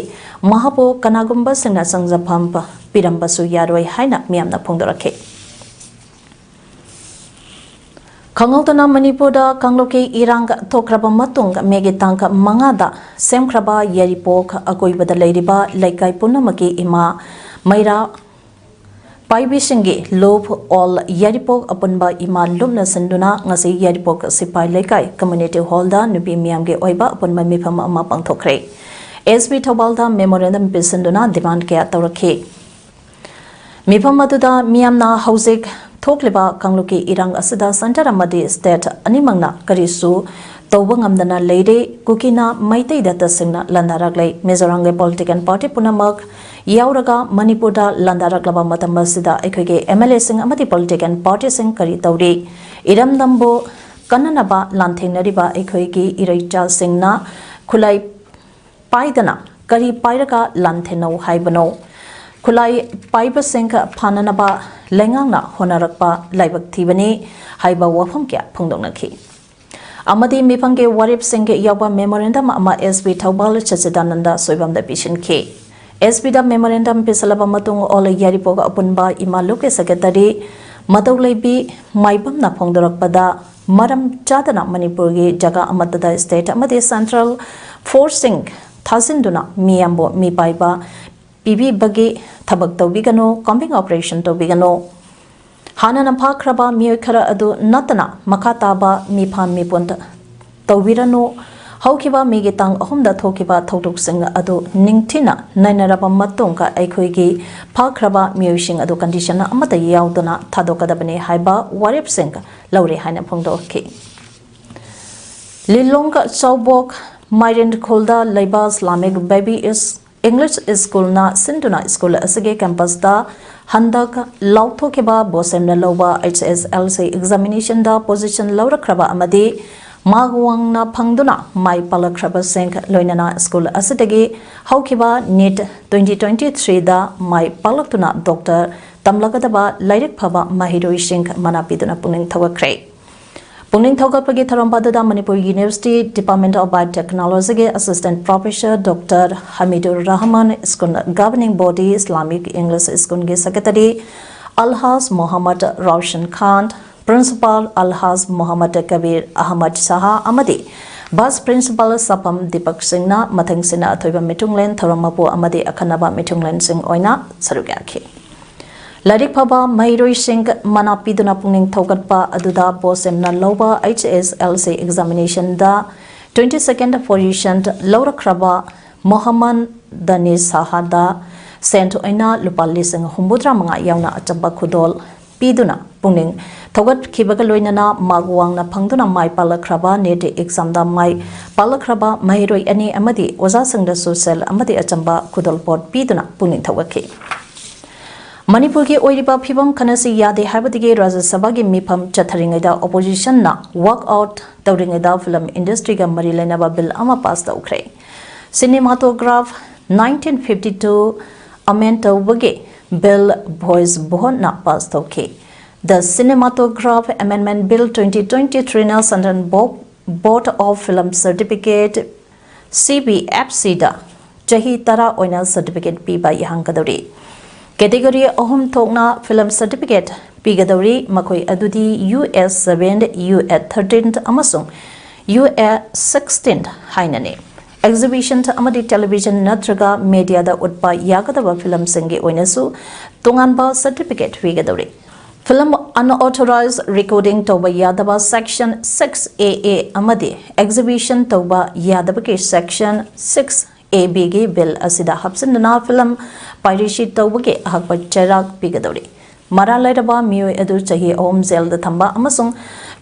ꯃꯍꯥꯛꯄꯨ ꯀꯅꯥꯒꯨꯝꯕꯁꯤꯡꯅ ꯆꯪꯖꯐꯝ ꯄꯤꯔꯝꯕꯁꯨ ꯌꯥꯔꯣꯏ ꯍꯥꯏꯅ ꯃꯤꯌꯥꯝꯅ ꯐꯣꯡꯗꯣꯔꯛꯈꯤ꯫ ꯈꯪꯍꯧꯗꯅ ꯃꯅꯤꯄꯨꯔꯗ ꯀꯥꯡꯂꯨꯞꯀꯤ ꯏꯔꯥꯡ ꯊꯣꯛꯈ꯭ꯔꯕ ꯃꯇꯨꯡ ꯃꯦꯒꯤ ꯇꯥꯡ ꯃꯉꯥꯗ ꯁꯦꯝꯈ꯭ꯔꯕ ꯌꯥꯏꯔꯤꯄꯣꯛ ꯑꯀꯣꯏꯕꯗ ꯂꯩꯔꯤꯕ ꯂꯩꯀꯥꯏ ꯄꯨꯝꯅꯃꯛꯀꯤ ꯏꯃꯥ ꯃꯩꯔꯥ ꯄꯥꯏꯕꯤꯁꯤꯡꯒꯤ ꯂꯨꯞ ꯑꯣꯜ ꯌꯥꯏꯔꯤꯄꯣꯛ ꯑꯄꯨꯟꯕ ꯏꯃꯥ ꯂꯨꯞꯅ ꯁꯤꯟꯗꯨꯅ ꯉꯁꯤ ꯌꯥꯏꯔꯤꯄꯣꯛ ꯁꯤꯄꯥꯏ ꯂꯩꯀꯥꯏ community hall ꯗ ꯅꯨꯄꯤ ꯃꯤꯌꯥꯝꯒꯤ ꯑꯣꯏꯕ ꯑꯄꯨꯟꯕ ꯃꯤꯐꯝ ꯑꯃ ꯄꯥꯡꯊꯣꯛꯈ꯭ꯔꯦ꯫ S P ꯊꯧꯕꯥꯜꯗ memorandum ꯄꯤꯁꯤꯟꯗꯨꯅ demand ꯀꯌꯥ ꯇꯧꯔꯛꯈꯤ꯫ ꯃꯤꯐꯝ ꯑꯗꯨꯗ ꯃꯤꯌꯥꯝꯅ ꯍꯧꯖꯤꯛ ꯊꯣꯛꯂꯤꯕ ꯀꯥꯡꯂꯨꯞꯀꯤ ꯏꯔꯥꯡ ꯑꯁꯤꯗ centre ꯑꯃꯗꯤ state ꯑꯅꯤꯃꯛꯅ ꯀꯔꯤꯁꯨ ꯇꯧꯕ ꯉꯝꯗꯅ ꯂꯩꯔꯦ꯫ ꯀꯨꯀꯤꯅ ꯃꯩꯇꯩꯗ ꯇꯁꯦꯡꯅ ꯂꯥꯟꯗꯥꯔꯛꯂꯦ꯫ ꯃꯤꯖꯣꯔꯥꯝꯒꯤ political party ꯄꯨꯝꯅꯃꯛ ꯌꯥꯎꯔꯒ ꯃꯅꯤꯄꯨꯔꯗ ꯂꯥꯟꯗꯥꯔꯛꯂꯕ ꯃꯇꯝ ꯑꯁꯤꯗ ꯑꯩꯈꯣꯏꯒꯤ M L A ꯁꯤꯡ ꯑꯃꯗꯤ political party ꯁꯤꯡ ꯀꯔꯤ ꯇꯧꯔꯤ? ꯏꯔꯝꯗꯝꯕꯨ ꯀꯟꯅꯅꯕ ꯂꯥꯟꯊꯦꯡꯅꯔꯤꯕ ꯑꯩꯈꯣꯏꯒꯤ ꯏꯔꯩꯆꯥꯁꯤꯡꯅ ꯈꯨꯠꯂꯥꯏ ꯄꯥꯏꯗꯅ ꯀꯔꯤ ꯄꯥꯏꯔꯒ ꯂꯥꯟꯊꯦꯡꯅꯧ ꯍꯥꯏꯕꯅꯣ? ꯈꯨꯠꯂꯥꯏ ꯄꯥꯏꯕꯁꯤꯡ ꯐꯥꯅꯅꯕ ꯂꯩꯉꯥꯛꯅ ꯍꯣꯠꯅꯔꯛꯄ ꯂꯥꯏꯕꯛ ꯊꯤꯕꯅꯤ ꯍꯥꯏꯕ ꯋꯥꯐꯝ ꯀꯌꯥ ꯐꯣꯡꯗꯣꯛꯅꯈꯤ꯫ ꯑꯃꯗꯤ ꯃꯤꯐꯝꯒꯤ ꯋꯥꯔꯦꯞꯁꯤꯡ ꯌꯥꯎꯕ memorandum ꯑꯃ S P Thoubal ꯁꯆꯤꯗꯥꯅꯟꯗ ꯁꯣꯏꯕꯝꯗ ꯄꯤꯁꯤꯟꯈꯤ꯫ S P ꯗ memorandum ꯄꯤꯁꯤꯜꯂꯕ ꯃꯇꯨꯡ ꯑꯣꯜ ꯌꯥꯏꯔꯤꯄꯣꯛ ꯑꯄꯨꯟꯕ ꯏꯃꯥ ꯂꯨꯞꯀꯤ secretary ꯃꯇꯧꯂꯩꯕꯤ ꯃꯥꯏꯕꯝꯅ ꯐꯣꯡꯗꯣꯔꯛꯄꯗ, ꯃꯔꯝ ꯆꯥꯗꯅ ꯃꯅꯤꯄꯨꯔꯒꯤ ꯖꯒꯥ ꯑꯃꯠꯇꯗ state ꯑꯃꯗꯤ central force ꯁꯤꯡ ꯊꯥꯖꯤꯟꯗꯨꯅ ꯃꯤꯌꯥꯝꯕꯨ ꯃꯤꯄꯥꯏꯕ ꯄꯤꯕꯤꯕꯒꯤ ꯊꯕꯛ ꯇꯧꯕꯤꯒꯅꯨ, combing operation ꯇꯧꯕꯤꯒꯅꯨ꯫ ꯍꯥꯟꯅꯅ ꯐꯥꯈ꯭ꯔꯕ ꯃꯤꯑꯣꯏ ꯈꯔ ꯑꯗꯨ ꯅꯠꯇꯅ ꯃꯈꯥ ꯇꯥꯕ ꯃꯤꯐꯥ ꯃꯤꯄꯨꯟ ꯇꯧꯕꯤꯔꯅꯨ꯫ ꯍꯧꯈꯤꯕ ꯃꯦꯒꯤ ꯇꯥꯡ ꯑꯍꯨꯝꯗ ꯊꯣꯛꯈꯤꯕ ꯊꯧꯗꯣꯛꯁꯤꯡ ꯑꯗꯨ ꯅꯤꯡꯊꯤꯅ ꯅꯩꯅꯔꯕ ꯃꯇꯨꯡꯗ ꯑꯩꯈꯣꯏꯒꯤ ꯐꯥꯈ꯭ꯔꯕ ꯃꯤꯑꯣꯏꯁꯤꯡ ꯑꯗꯨ condition ꯑꯃꯠꯇ ꯌꯥꯎꯗꯅ ꯊꯥꯗꯣꯛꯀꯗꯕꯅꯤ ꯍꯥꯏꯕ ꯋꯥꯔꯦꯞꯁꯤꯡ ꯂꯧꯔꯦ ꯍꯥꯏꯅ ꯐꯣꯡꯗꯣꯛꯈꯤ꯫ ꯂꯤꯂꯣꯡ ꯆꯥꯎꯕꯣꯛ ꯃꯥꯏꯔꯦꯟꯈꯣꯜꯗ ꯂꯩꯕ Islamic Baby English Schoolꯅ ꯁꯤꯟꯗꯨꯅ school ꯑꯁꯤꯒꯤ campusꯇ ꯍꯟꯗꯛ ꯂꯥꯎꯊꯣꯛꯈꯤꯕ ꯕꯣꯁꯦꯝꯅ ꯂꯧꯕ H S L C examinationꯗ position ꯂꯧꯔꯛꯈ꯭ꯔꯕ ꯑꯃꯗꯤ ꯃꯥꯒ ꯋꯥꯡꯅ ꯐꯪꯗꯨꯅ ꯃꯥꯏ ꯄꯥꯛꯂꯛꯈ꯭ꯔꯕꯁꯤꯡ, ꯂꯣꯏꯅꯅ school ꯑꯁꯤꯗꯒꯤ ꯍꯧꯈꯤꯕ NEET twenty twenty threeꯗ ꯃꯥꯏ ꯄꯥꯛꯂꯛꯇꯨꯅ doctor ꯇꯝꯂꯒꯗꯕ ꯂꯥꯏꯔꯤꯛ ꯐꯕ ꯃꯍꯩꯔꯣꯏꯁꯤꯡ ꯃꯅꯥ ꯄꯤꯗꯨꯅ ꯄꯨꯛꯅꯤꯡ ꯊꯧꯒꯠꯈ꯭ꯔꯦ꯫ ꯄꯨꯛꯅꯤꯡ ꯊꯧꯒꯠꯄꯒꯤ ꯊꯧꯔꯝ ꯑꯗꯨꯗ Manipur University Department of Biotechnologyꯒꯤ Assistant Professor Doctor Hamidul Rahman, School Governing Body Islamic English Schoolꯒꯤ Secretary Alhaj Mohammad Raushan Khan, Principal Alhaj Mohammad Kabir Ahmad Saha ꯑꯃꯗꯤ Vice Principal ꯁꯥꯐꯝ ꯗꯤꯄꯛ ꯁꯤꯡꯅ ꯃꯊꯪꯁꯤꯠꯅ ꯑꯊꯣꯏꯕ ꯃꯤꯊꯨꯡꯂꯦꯟ, ꯊꯧꯔꯝ ꯃꯄꯨ ꯑꯃꯗꯤ ꯑꯈꯟꯅꯕ ꯃꯤꯊꯨꯡꯂꯦꯟꯁꯤꯡ ꯑꯣꯏꯅ ꯁꯔꯨꯛ ꯌꯥꯈꯤ꯫ ꯂꯥꯏꯔꯤꯛ ꯐꯕ ꯃꯍꯩꯔꯣꯏꯁꯤꯡ ꯃꯅꯥ ꯄꯤꯗꯨꯅ ꯄꯨꯛꯅꯤꯡ ꯊꯧꯒꯠꯄ ꯑꯗꯨꯗ ꯕꯣꯁꯦꯝꯅ ꯂꯧꯕ H S L C examinationꯗ twenty second position ꯂꯧꯔꯛꯈ꯭ꯔꯕ ꯃꯣꯍꯃꯟ ꯗꯅꯤꯁ ꯁꯥꯍꯥꯗ ꯁꯦꯟ ꯑꯣꯏꯅ ꯂꯨꯄꯥ ꯂꯤꯁꯤꯡ ꯍꯨꯝꯐꯨꯇꯔꯥ ꯃꯉꯥ ꯌꯥꯎꯅ ꯑꯆꯝꯕ ꯈꯨꯗꯣꯜ ꯄꯤꯗꯨꯅ ꯄꯨꯛꯅꯤꯡ ꯊꯧꯒꯠꯈꯤꯕꯒ ꯂꯣꯏꯅꯅ ꯃꯥꯔꯛ ꯋꯥꯡꯅ ꯐꯪꯗꯨꯅ ꯃꯥꯏ ꯄꯥꯛꯂꯛꯈ꯭ꯔꯕ NEET examꯗ ꯃꯥꯏ ꯄꯥꯛꯂꯛꯈ꯭ꯔꯕ ꯃꯍꯩꯔꯣꯏ ꯑꯅꯤ ꯑꯃꯗꯤ ꯑꯣꯖꯥꯁꯤꯡꯗꯁꯨ ꯁꯦꯜ ꯑꯃꯗꯤ ꯑꯆꯝꯕ ꯈꯨꯗꯣꯜꯄꯣꯠ ꯄꯤꯗꯨꯅ ꯄꯨꯛꯅꯤꯡ ꯊꯧꯒꯠꯈꯤ꯫ ꯃꯅꯤꯄꯨꯔꯒꯤ ꯑꯣꯏꯔꯤꯕ ꯐꯤꯕꯝ ꯈꯟꯅꯁꯤ ꯌꯥꯗꯦ ꯍꯥꯏꯕꯗꯒꯤ ꯔꯥꯖ꯭ꯌ ꯁꯚꯥꯒꯤ ꯃꯤꯐꯝ ꯆꯠꯊꯔꯤꯉꯩꯗ oppositionꯅ walk out ꯇꯧꯔꯤꯉꯩꯗ film industryꯒ ꯃꯔꯤ ꯂꯩꯅꯕ bill ꯑꯃ pass ꯇꯧꯈ꯭ꯔꯦ꯫ Cinematograph nineteen fifty two amend ꯇꯧꯕꯒꯤ bill ꯚꯣꯏꯁ ꯚꯣꯠꯅ pass ꯇꯧꯈꯤ꯫ The Cinematograph Amendment Bill twenty twenty threeꯅ Central Bo- Board of Film Certificate, C B F Cꯗ ꯆꯍꯤ ꯇꯔꯥ ꯑꯣꯏꯅ certificate ꯄꯤꯕ ꯌꯥꯍꯟꯒꯗꯧꯔꯤ꯫ Category ꯑꯍꯨꯝ ꯊꯣꯛꯅ film certificate ꯄꯤꯒꯗꯧꯔꯤ, ꯃꯈꯣꯏ ꯑꯗꯨꯗꯤ U S seven, U S thirteen ꯑꯃꯁꯨꯡ U S sixteen ꯍꯥꯏꯅꯅꯤ꯫ ꯑꯦꯛꯖꯤꯕꯤꯁꯟ ꯑꯃꯗꯤ ꯇꯦꯂꯤꯚꯤꯖꯟ ꯅꯠꯇ꯭ꯔꯒ ꯃꯦꯗꯤꯌꯥꯗ ꯎꯠꯄ ꯌꯥꯒꯗꯕ ꯐꯤꯂꯝꯁꯤꯡꯒꯤ ꯑꯣꯏꯅꯁꯨ ꯇꯣꯉꯥꯟꯕ ꯁꯔꯇꯤꯐꯤꯀꯦꯠ ꯄꯤꯒꯗꯧꯔꯤ꯫ ꯐꯤꯂꯝ unauthorized recording ꯇꯧꯕ ꯌꯥꯗꯕ section six A A ꯑꯃꯗꯤ exhibition ꯇꯧꯕ ꯌꯥꯗꯕꯒꯤ section six A B ꯒꯤ ꯕꯤꯜ ꯑꯁꯤꯗ ꯍꯥꯞꯆꯤꯟꯗꯨꯅ ꯐꯤꯂꯝ piracy ꯇꯧꯕꯒꯤ ꯑꯍꯛꯄ ꯆꯩꯔꯥꯛ ꯄꯤꯒꯗꯧꯔꯤ꯫ ꯃꯔꯥꯜ ꯂꯩꯔꯕ ꯃꯤꯑꯣꯏ ꯑꯗꯨ ꯆꯍꯤ ꯑꯍꯨꯝ ꯖꯦꯜꯗ ꯊꯝꯕ ꯑꯃꯁꯨꯡ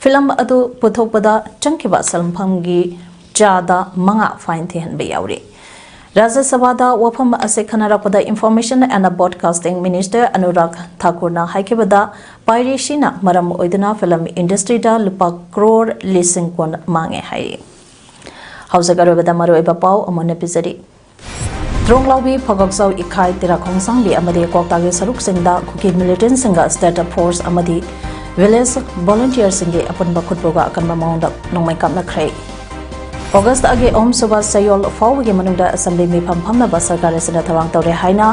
ꯐꯤꯂꯝ ꯑꯗꯨ ꯄꯨꯊꯣꯛꯄꯗ ꯆꯪꯈꯤꯕ ꯁꯦꯟꯐꯝꯒꯤ ꯆꯥꯗ ꯃꯉꯥ fine ꯊꯤꯍꯟꯕ ꯌꯥꯎꯔꯤ꯫ ꯔꯥꯖ꯭ꯌ ꯁꯚꯥꯗ ꯋꯥꯐꯝ ꯑꯁꯤ ꯈꯟꯅꯔꯛꯄꯗ Information and Broadcasting Minister Anurag ꯊꯥꯀꯨꯔꯅ ꯍꯥꯏꯈꯤꯕꯗ, piracyꯅ ꯃꯔꯝ ꯑꯣꯏꯗꯨꯅ ꯐꯤꯂꯝ industryꯗ ꯂꯨꯄꯥ ꯀ꯭ꯔꯣꯔ ꯂꯤꯁꯤꯡ ꯀꯨꯟ ꯃꯥꯡꯉꯦ ꯍꯥꯏꯔꯤ꯫ ꯍꯧꯖꯤꯛ ꯑꯔꯣꯏꯕꯗ ꯃꯔꯨꯑꯣꯏꯕ ꯄꯥꯎ ꯑꯃꯨꯛ ꯍꯟꯅ ꯄꯤꯖꯔꯤ꯫ ꯇ꯭ꯔꯣꯡꯂꯥꯎꯕꯤ, ꯐꯒꯛꯆꯥꯎ, ꯏꯈꯥꯏ, ꯇꯦꯔꯥꯈꯣꯡꯁꯥꯡꯕꯤ ꯑꯃꯗꯤ ꯀ꯭ꯋꯥꯛꯇꯥꯒꯤ ꯁꯔꯨꯛꯁꯤꯡꯗ ꯀꯨꯀꯤ militantꯁꯤꯡꯒ state force ꯑꯃꯗꯤ village volunteerꯁꯤꯡꯒꯤ ꯑꯄꯨꯟꯕ ꯈꯨꯠꯄꯨꯒ ꯑꯀꯟꯕ ꯃꯑꯣꯡꯗ ꯅꯣꯡꯃꯩ ꯀꯥꯞꯅꯈ꯭ꯔꯦ꯫ ꯑꯣꯒꯁ꯭ꯠꯀꯤ ꯑꯍꯨꯝꯁꯨꯕ ꯆꯌꯣꯜ ꯐꯥꯎꯕꯒꯤ ꯃꯅꯨꯡꯗ assembly ꯃꯤꯐꯝ ꯐꯝꯅꯕ ꯁꯔꯀꯥꯔ ꯑꯁꯤꯅ ꯊꯧꯔꯥꯡ ꯇꯧꯔꯦ ꯍꯥꯏꯅ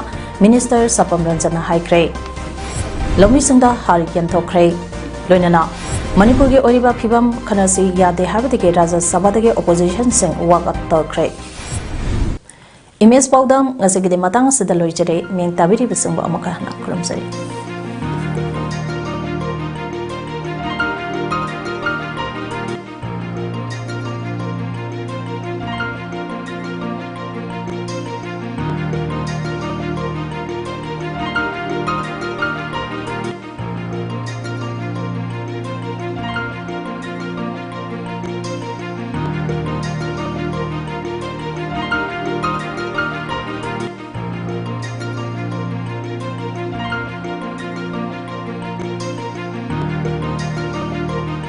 Minister ꯁꯄꯝ ꯔꯟꯖꯟꯅ ꯍꯥꯏꯈ꯭ꯔꯦ꯫ ꯂꯧꯃꯤꯁꯤꯡꯗ ꯍꯥꯔ ꯌꯦꯟꯊꯣꯛꯈ꯭ꯔꯦ꯫ ꯂꯣꯏꯅꯅ ꯃꯅꯤꯄꯨꯔꯒꯤ ꯑꯣꯏꯔꯤꯕ ꯐꯤꯕꯝ ꯈꯟꯅꯁꯤ ꯌꯥꯗꯦ ꯍꯥꯏꯕꯗꯒꯤ ꯔꯥꯖ꯭ꯌ ꯁꯚꯥꯗꯒꯤ oppositionꯁꯤꯡ walk out ꯇꯧꯈ꯭ꯔꯦ꯫ Image ꯄꯥꯎꯗꯝ ꯉꯁꯤꯒꯤꯗꯤ ꯃꯇꯥꯡ ꯑꯁꯤꯗ ꯂꯣꯏꯖꯔꯦ꯫ ꯃꯤꯠꯌꯦꯡ ꯇꯥꯕꯤꯔꯤꯕꯁꯤꯡꯕꯨ ꯑꯃꯨꯛꯀ ꯍꯟꯅ ꯈꯨꯔꯨꯝꯖꯔꯤ꯫